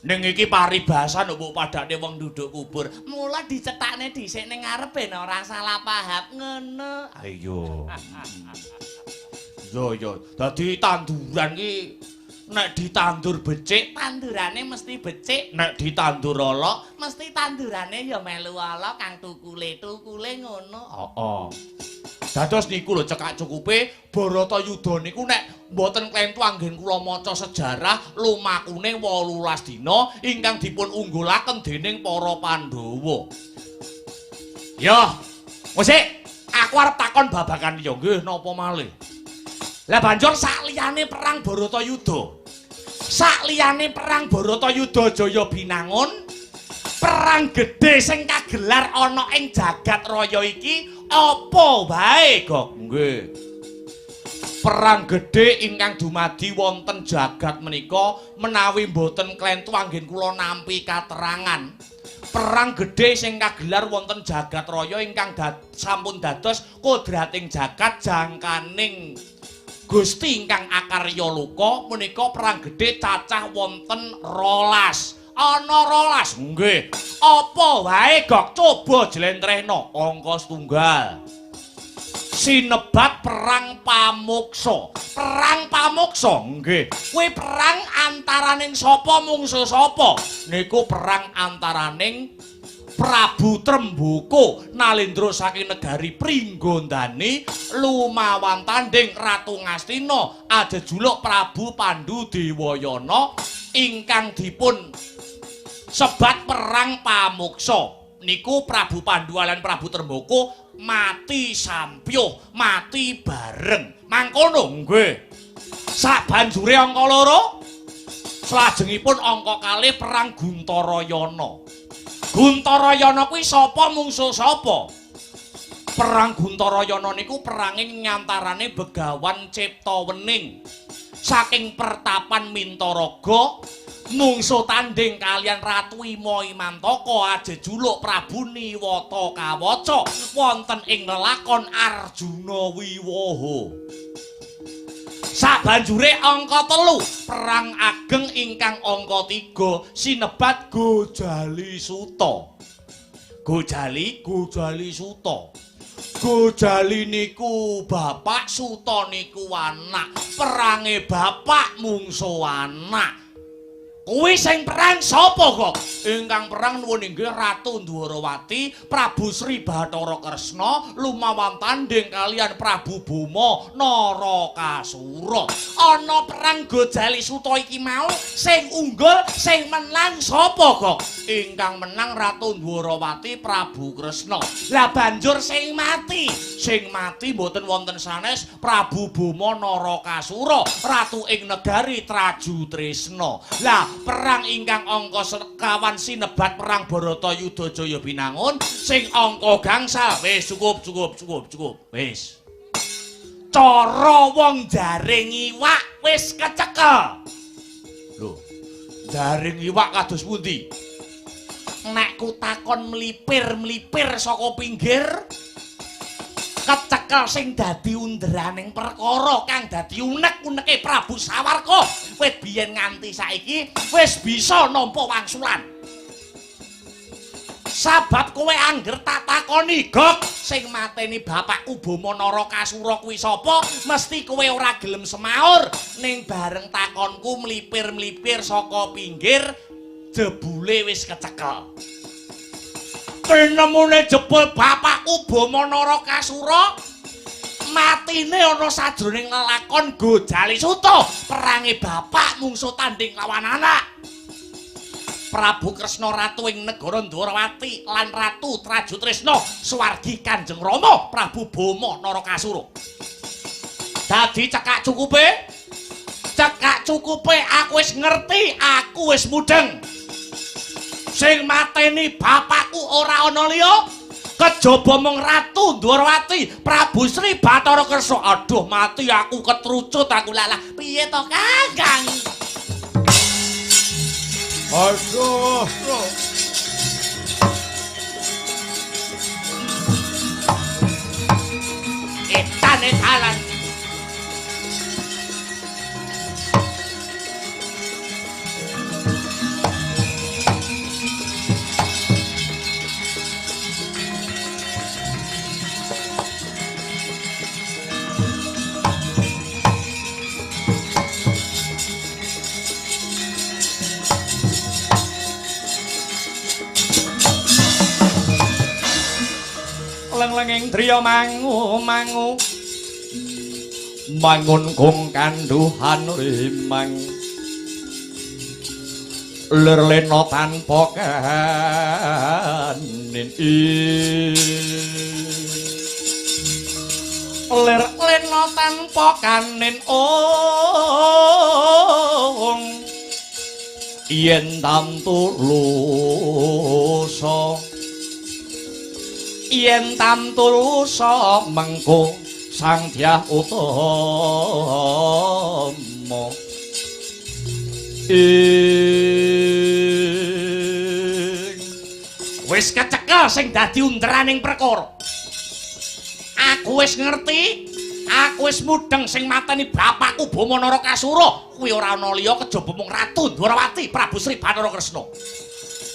Ning iki paribasan mbok padhane wong duduk kubur. Mula dicetakne dhisik ning ngarep ben ora salah paham ngono. Ayo. Yo yo, dadi tanduran ki Nek ditandur becik, tandurane mesti becik. Nek ditandur ala, mesti tandurane ya melu ala kang tukule-tukule ngono. Heeh. Dados niku lho cekak cukupe Baratayuda niku nek mboten klentu anggen kula maca sejarah lumakune 18 dina ingkang dipun unggulaken dening para Pandhawa. Ya, musik, aku arep takon babagan liya nggih napa malih. Lah banjur sakliyane perang Baratayuda, sakliyane perang Baratayuda Jaya Binangun, perang gedhe sing kagelar ana ing jagat raya iki apa wae, Gok? Nggih. Perang gedhe ingkang dumadi wonten jagat menika menawi mboten klentu anggen kula nampi katerangan. Perang gedhe sing kagelar wonten jagat raya ingkang sampun dados kodrating jagat jangkaning Gusti ingkang akarya loka menika perang gedhe cacah wonten 12. Ana 12. Nggih. Apa wae, Gok? Coba jlentrehno angka setunggal. Sinebat perang Pamuksa. Perang Pamuksa? Nggih. Kuwi perang antaraning sapa mungsuh sapa? Niku perang antaraning Prabu Tremboko Nalendra saking negari Pringgondani lumawan tanding Ratu Ngastina ajejuluk Prabu Pandu Dewayana ingkang dipun sebat perang Pamuksa. Niku Prabu Pandu lan Prabu Tremboko mati sampyuh, mati bareng. Mangkono nggih. Sabanjure angka loro, salajengipun angka kalih perang Guntarayana. Guntarayana kuwi sapa mungsuh sapa? Perang Guntarayana niku perange nyantarane Begawan Ciptawening saking pertapan Mintaraga mungsuh tanding kalian Ratu Ima Imantaka ajejuluk Prabu Niwata Kawaca wonten ing lelakon Arjuna Wiwaha. Sabanjure angka 3, perang ageng ingkang angka 3 sinebat Gojali Suta. Gojali, Gojali Suta. Gojali niku bapak, Suta niku anak. Perange bapak mungsuh anak. Kuwi sing perang sapa kok? Ingkang perang nuwun inggih Ratu Ndwarawati, Prabu Sri Bathara Kresna lumawan tanding kalian Prabu Boma Narakasura. Ana perang Gojali Suta iki mau sing unggul, sing menang sapa kok? Ingkang menang Ratu Ndwarawati, Prabu Kresna. Lah banjur sing mati mboten wonten sanes Prabu Boma Narakasura, ratu ing negari Trajutresna. Lah perang ingkang angka sekawan sinebat perang Baratayuda Jaya Binangun sing angka gangsal. Wis cukup cukup cukup cukup. Wis. Cara wong jaring iwak wis kecekel. Lho, jaring iwak kados pundi? Nek ku takon mlipir-mlipir saka pinggir, kecekel sing dadi underaning perkara kang dadi unek-uneke Prabu Sawarka wit biyen nganti saiki wis bisa nampa wangsulan. Sabab kowe angger tak takoni, Gok, sing mateni bapakku Boma Narakasura kuwi sapa, mesti kowe ora gelem semaur. Ning bareng takonku mlipir-mlipir saka pinggir, jebule wis kecekel. Penemune jebul bapakku Boma Narakasura matine ana sajroning lelakon Gojali Suta, perange bapak mungsuh tanding lawan anak. Prabu Kresna ratu ing negara Ndwarawati lan Ratu Trajutresna swargi Kanjeng Rama Prabu Boma Narakasura. Dadi cekak cukupe, cekak cukupe aku wis ngerti, aku wis mudeng. Sing mateni bapakku ora ana liya kejaba mung Ratu Ndwarawati, Prabu Sri Bathara Kresna. Aduh mati aku, ketrucut aku. Lalah piye to Kang? Aduh. Etan etalan. lenging driya mangu-mangu mangun kung kanduhan rimang lir lena tanpa kanin lir lena tanpa kanin ong yen tamtu lusa yen tamtu lusa mengko Sang Dyah Utama ing wis kecekel sing dadi underaning perkara. Aku wis ngerti, aku wis mudheng sing mateni bapakku Bama Narakasura kuwi ora ana liya kejaba mung Ratu Ndwarawati Prabu Sri Bathara Kresna.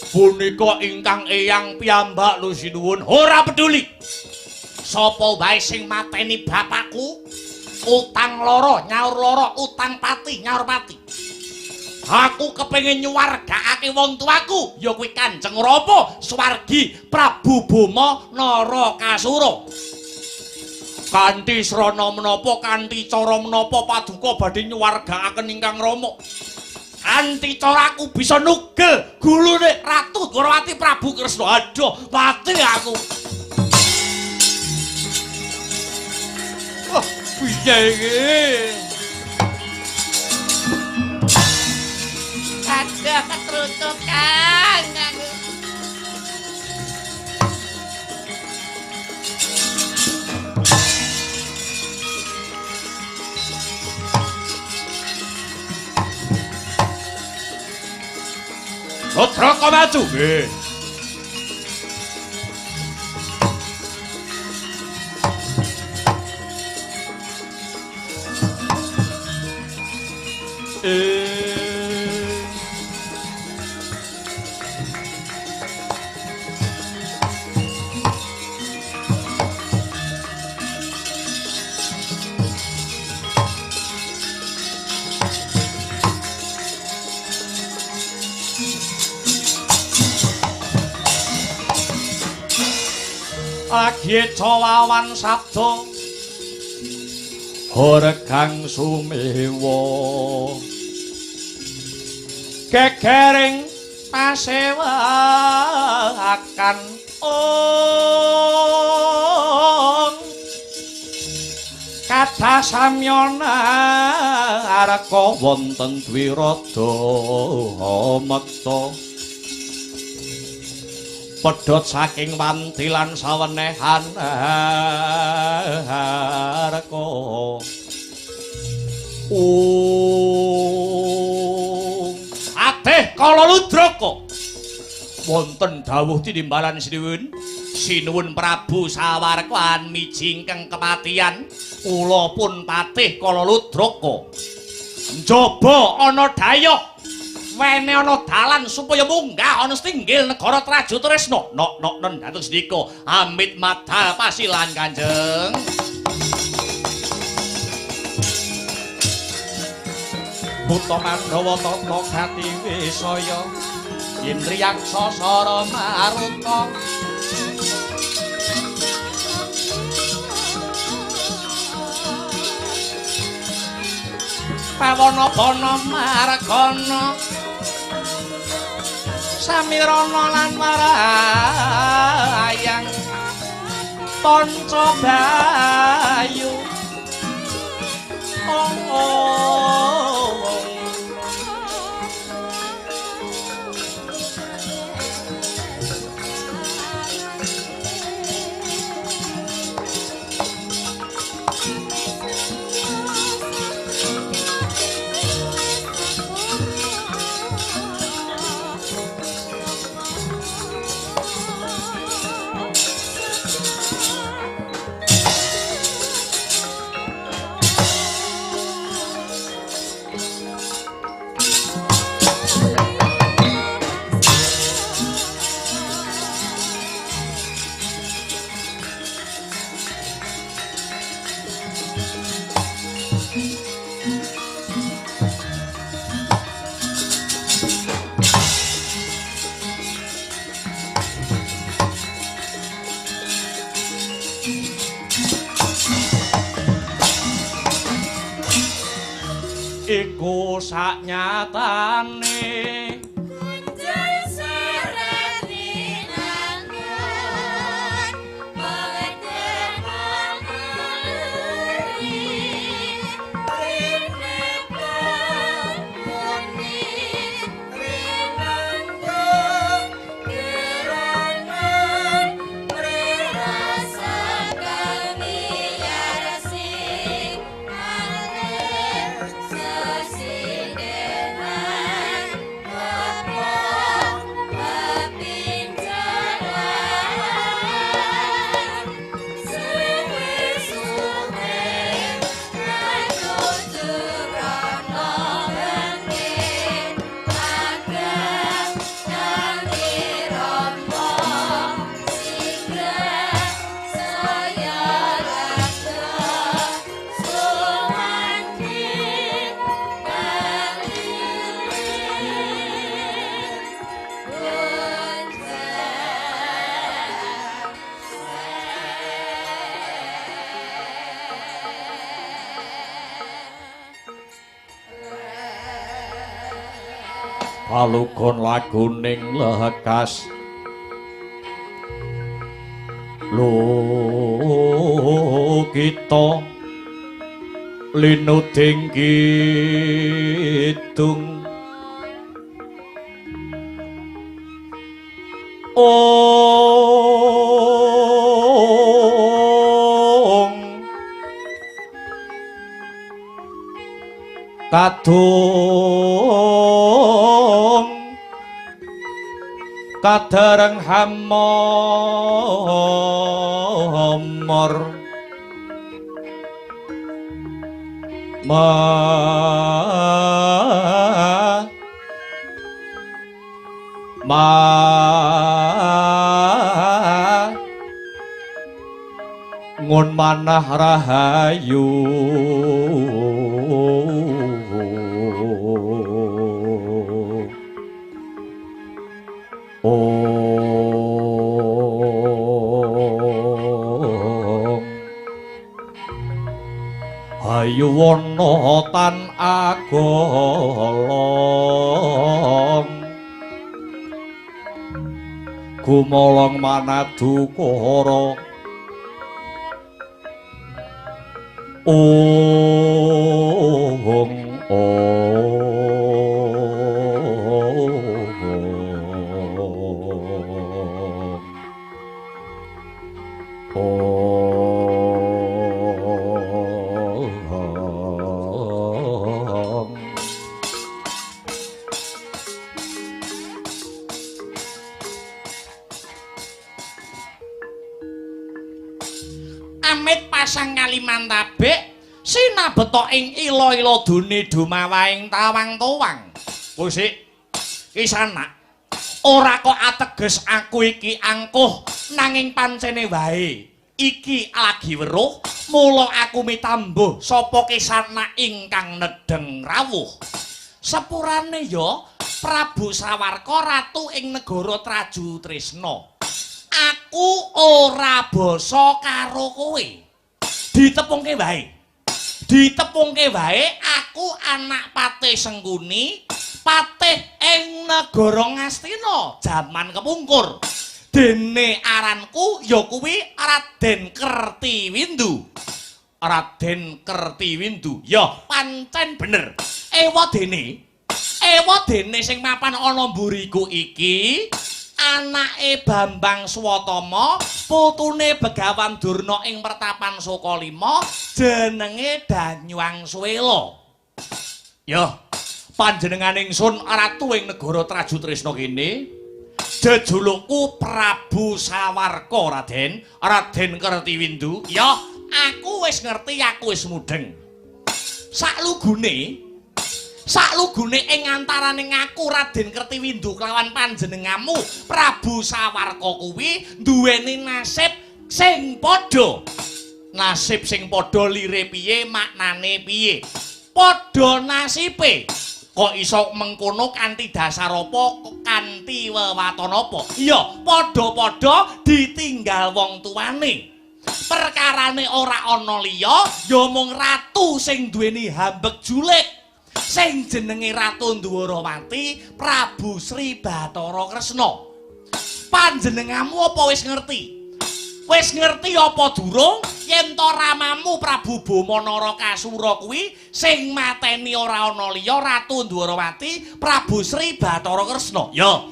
Punika ingkang eyang piyambak lho sinuwun, ora peduli sapa wae sing mateni bapakku, utang loro nyaur loro, utang pati nyaur pati. Aku kepengin nyuwargaake wong tuaku, ya kuwi Kanjeng Rama Swargi Prabu Bama Narakasura. Kanthi srana menapa, kanthi cara menapa paduka badhe nyuwargaaken ingkang Rama. Kanthi cara aku bisa nugel gulune Ratu Dwarawati Prabu Kresna. Aduh, mati aku. Wah, piye iki? Aduh, ketrutuk Kang. Ludraka maju. Nggih. Lagi cawawan sabda horgang sumewa gegering pasewakan ong kathah samyana arka wonten dwirada mekta pedhot saking wanti lan sawenehan arka. Ateh kala ludraka wonten dawuh tinimbalan sinuwun. Sinuwun Prabu Sawarka mijingkeng kepatihan kula pun patih kala ludraka. Njaba ana dayoh wene ana dalan supaya munggah ana setinggil negara Traju Tresna. Nok nok nen dhateng sendika amit madal pasilan Kanjeng. Buta Mandhawa tata gati wisaya indriyaksa sara maruta pawana bana margana samirana lan warayang panca bayu ong ong. Iku saknyatane Palugon laguning lekas lukita linuding kidung ong kadung kadareng hamor ma ma ngun manah rahayu. Om Hayu wana tan agolong gumolong manadukara Om Om. Amit pasang kalimantabek sinabeta ing ila-ila dune dumawaing tawang-tawang. Kusik kisanak ora kok ateges aku iki angkuh nanging pancene wae iki lagi weruh mula aku mitambuh sapa kisanak ingkang nedheng rawuh. Sepurane ya Prabu Sawarka ratu ing negara Traju Tresna. Aku ora basa karo kowe. Ditepungke wae. Ditepungke wae aku anak Patih Sengkuni, patih ing negara Ngastina jaman kepungkur. Dene aranku ya kuwi Raden Kertiwindu. Raden Kertiwindu. Ya pancen bener. Ewa dene. Ewa dene sing mapan ana mburiku iki anake Bambang Swatama, putune Begawan Durna ing Pertapan Sukalima, jenenge Danyang Suwela. Ya, panjenengan ingsun ratu ing negara Traju Tresna kene, jejulukku Prabu Sawarka, Raden, Raden Kertiwindu. Ya, aku wis ngerti, aku wis mudheng. Saklugune ing antaraning aku Raden Kertiwindu kelawan panjenenganmu Prabu Sawarka kuwi duweni nasib sing padha. Nasib sing padha lire piye, maknane piye? Padha nasibe. Kok iso mengkono kanthi dasar apa, kanthi wewaton apa? Iya, padha-padha ditinggal wong tuane. Perkarane ora ana liya, ya mung ratu sing duweni hambek julik. Sing jenenge Ratu Ndwarawati Prabu Sri Bathara Kresna. Panjenenganmu apa wis ngerti? Wis ngerti apa durung yen to ramamu Prabu Bama Narakasura kuwi sing mateni ora ana liya Ratu Ndwarawati Prabu Sri Bathara Kresna? Ya.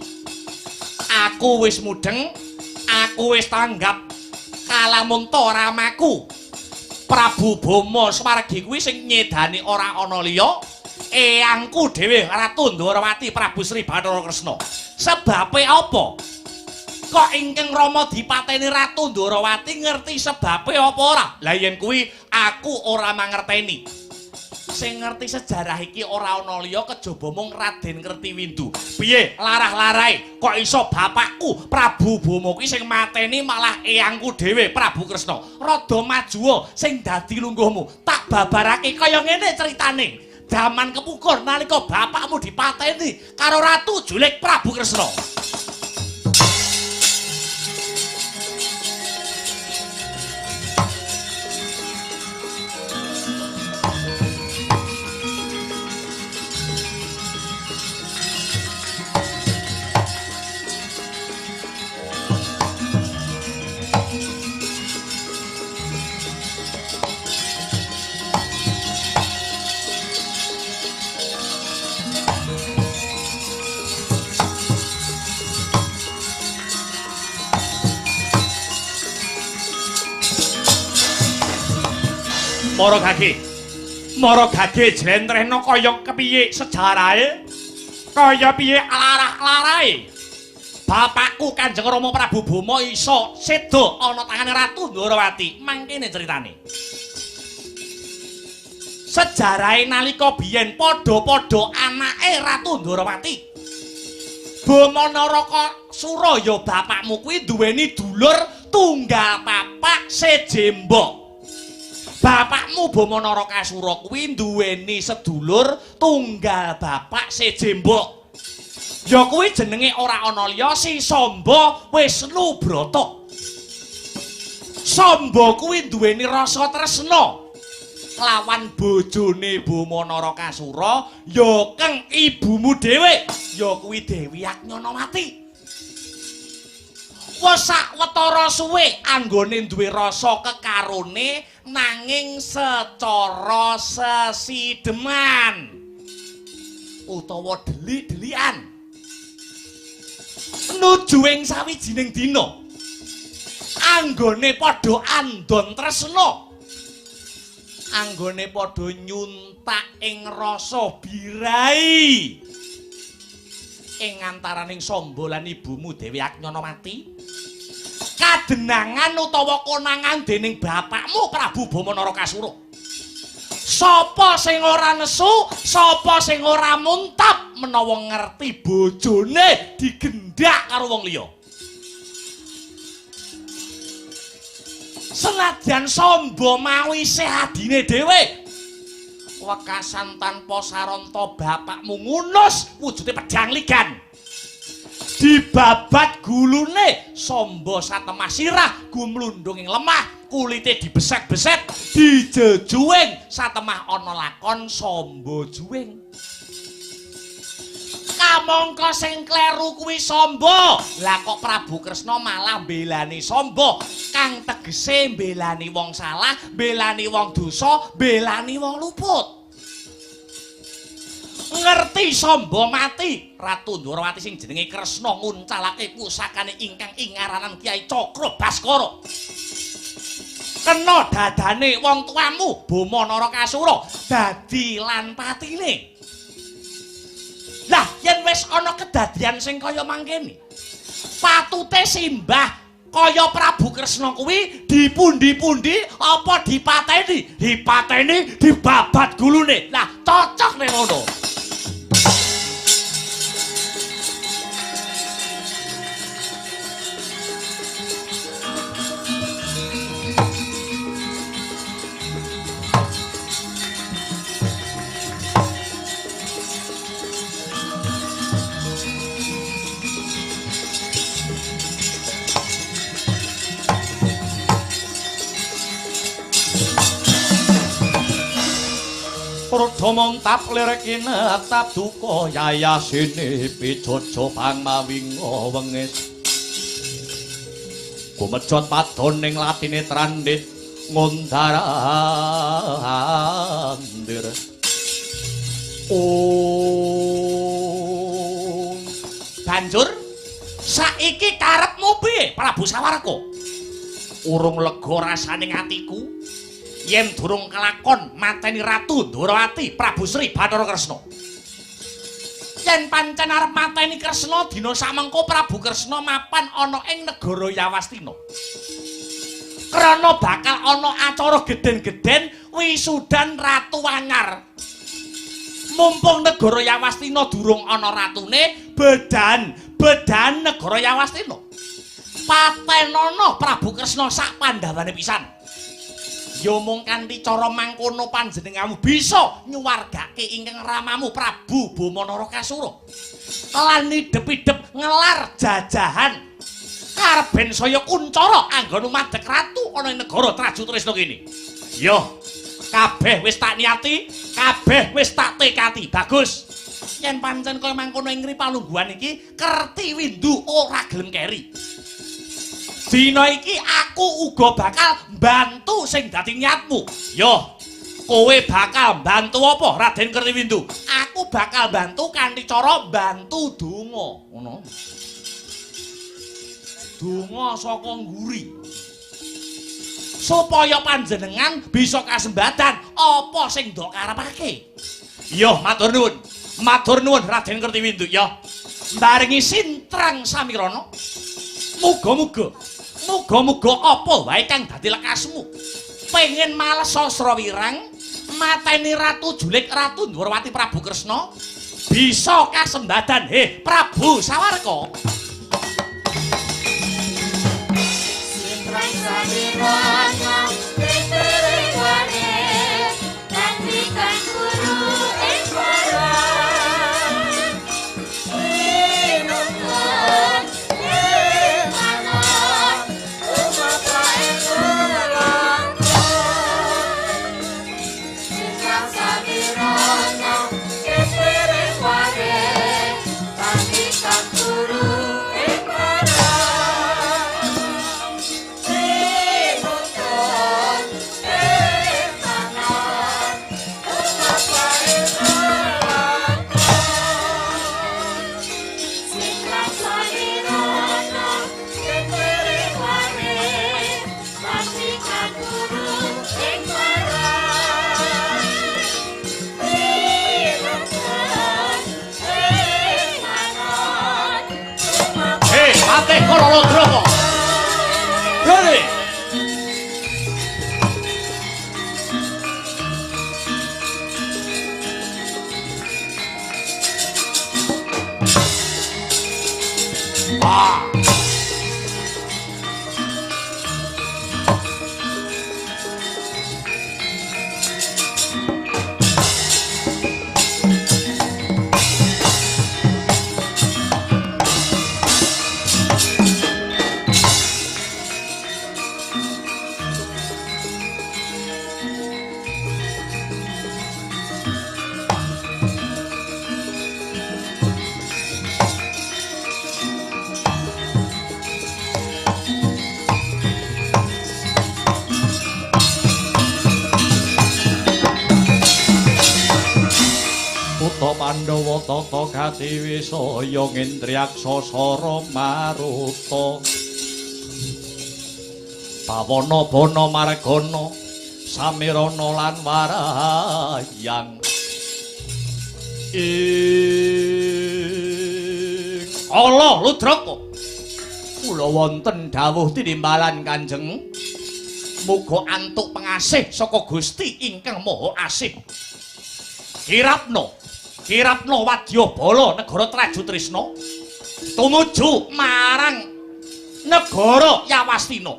Aku wis mudheng, aku wis tanggap kalamunta ramaku Prabu Bama Swargi kuwi sing nyedani ora ana liya eyangku dhewe Ratu Ndwarawati Prabu Sri Bathara Kresna. Sebabe apa? Kok ingkang Rama dipateni Ratu Ndwarawati ngerti sebabe apa ora? Lah yen kuwi aku ora mangerteni. Sing ngerti sejarah iki ora ana liya kejaba mung Raden Kertiwindu. Piye larah-larahe kok iso bapakku Prabu Bama kuwi sing mateni malah eyangku dhewe Prabu Kresna. Rada majuwa sing dadi lungguhmu. Tak babarake kaya ngene critane. Jaman kepungkur nalika bapakmu dipateni karo Ratu Julik Prabu Kresna. Mara gage. Mara gage jlentrehna kaya kepiye sejarahe? Kaya piye larah-larahe? Bapakku Kanjeng Rama Prabu Bama iso seda ana tangane Ratu Ndwarawati. Mangkene critane. Sejarahe nalika biyen padha-padha anake Ratu Ndwarawati. Bama Narakasura ya bapakmu kuwi duweni dulur tunggal papak seje mbok. Bapakmu Bama Narakasura kuwi duweni sedulur tunggal bapak seje mbok. Ya kuwi jenenge ora ana liya si Samba Wisnu Brata. Samba kuwi duweni rasa tresna lawan bojone Bama Narakasura ya keng ibumu dhewe ya kuwi Dewi Agnyanawati. Wes sawetara suwe anggone duwe rasa kekarone nanging secara sesideman utawa delik-delikan nuju ing sawijining dina anggone padha andon tresna, anggone padha nyuntak ing rasa birai ing antaraning Samba lan ibumu Dewi Agnyanawati. Kadenangan utawa konangan dening bapakmu Prabu Bama Narakasura. Sapa sing ora nesu, sapa sing ora muntap menawa ngerti bojone digendak karo wong liya. Senadyan Samba mau isih adine dhewe, wekasan tanpa saranta bapakmu ngunus wujude pedhang ligan. Dibabat gulune Samba satemah sirah gumlundung ing lemah, kulite dibeset-beset, dijejuwing satemah ana lakon Samba juwing. Kamangka sing kleru kuwi Samba. Lah kok Prabu Kresna malah mbelani Samba kang tegese mbelani wong salah, mbelani wong dosa, mbelani wong luput. Ngerti Samba mati, Ratu Ndwarawati sing jenenge Kresna nguncalake pusakane ingkang ingaranan Kyai Cakra Baskara. Kena dadane wong tuamu Bama Narakasura dadi lan patine. Lah yen wis ana kedadian sing kaya mangkene, patute simbah kaya Prabu Kresna kuwi dipundi-pundi apa dipateni? Dipateni dibabat gulune. Lah cocok nek ngono. Prada montap lirik kinetap duka yayasine pijojo pangmawinga wengis. Gumejot padon ning latine trandhit ngundar-andir. Oh, banjur saiki karepmu piye Prabu Sawarka? Urung lega rasane atiku yen durung kelakon mateni Ratu Ndorowati Prabu Sri Bathara Kresna. Yen pancen arep mateni Kresna dina samengko Prabu Kresna mapan ana ing negara Yawastina. Krana bakal ana acara gedhen-gedhen wisudan Ratu Anyar. Mumpung negara Yawastina durung ana ratune, bedan negara Yawastina. Patenono Prabu Kresna sak pandhawane pisan. Ya mung kanthi cara mangkono panjenenganmu bisa nyuwargake ingkang ramamu Prabu Boma Narakasura. Lan idhep-idhep ngelar jajahan karben saya kuncara anggonmu madeg ratu ana ing negara Trajutrisna kene. Yo, kabeh wis tak niati, kabeh wis tak tekati. Bagus. Yen pancen kaya mangkono ing palungguhan iki Kerti Windu ora gelem keri. Dina iki aku uga bakal mbantu sing dadi niatmu. Yo, kowe bakal mbantu apa Raden Kerti Windu? Aku bakal bantu kanthi cara mbantu donga. Ngono. Donga saka ngguri. Supaya panjenengan bisa kasembadan apa sing ndok karepake. Yo, matur nuwun. Matur nuwun Raden Kerti Windu ya. Mbarengi sintrang samirana. Muga-muga muga-muga apa wae kang dadi lekasmu. Pengen males sastra wirang mateni Ratu Julik Ratu Ndwarawati Prabu Kresna bisa kasembadan. He Prabu Sawarka. Sintrang samirana tritriwane ngandikan guru ing Pandhawa tata gati wisaya ngendriyaksa sara maruta bawana bana margana samirana lan warayang ing ala Ludraka. Kula wonten dawuh tinimbalan Kanjeng. Muga antuk pengasih saka Gusti ingkang Maha Asih. Kirapna Kirapna wadyabala negara Trajutrisna tumuju marang negara Yawastina.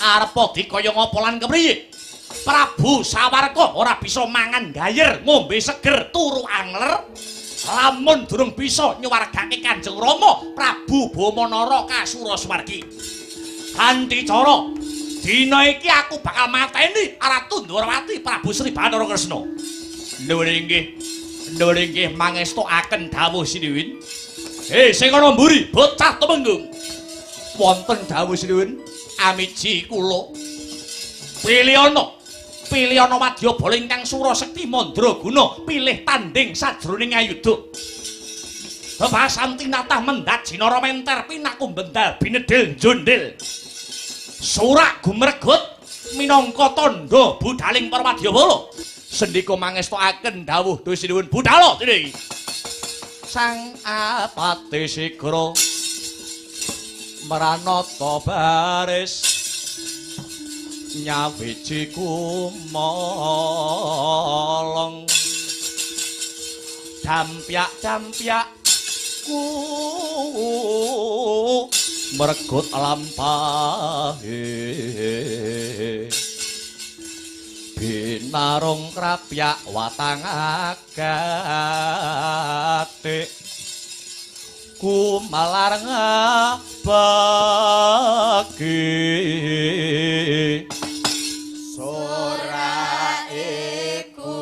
Arepa dikaya ngapa lan kepriye? Prabu Sawarka ora bisa mangan gayer, ngombe seger, turu angler. Lamun durung bisa nyuwargake Kanjeng Rama Prabu Boma Narakasura Swargi. Kanthi cara dina iki aku bakal mateni Ratu Ndwarawati Prabu Sri Bathara Kresna. Nuwun inggih. Nuwun inggih mangestuaken dawuh Sinuwun. Sing ana mburi bocah tumenggung. Wonten dawuh Sinuwun, amiji kula. Pilihana. Pilihana wadyabala ingkang sura sekti mandraguna pilih tanding sajroning ayuda. Bebasan tinatah mendhat jinara menter pinaku bendal binedhil jondil. Surak gumregut minangka tandha budaling para wadyabala. Sendika mangestuaken dawuh Sinuwun budala dene. Sang apate sigra mranata baris nyawiji kumolong dampyak-dampyak ku mergut lampahe binarung krapyak watang agate kumalar ngabagi Sora iku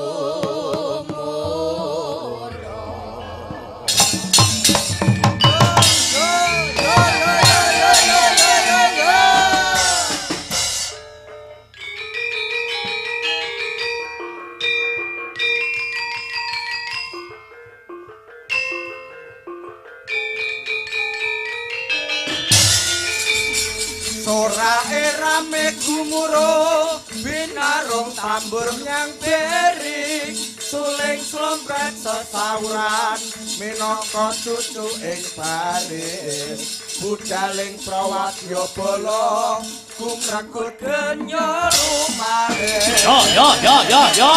Sorae rame gumuruh binarung tambur nyang beri suling slompret sesauran minangka cucu ing baris budaling prawadyabala gumregut genya lumaris. Yo yo yo yo yo.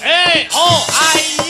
哎哦哎。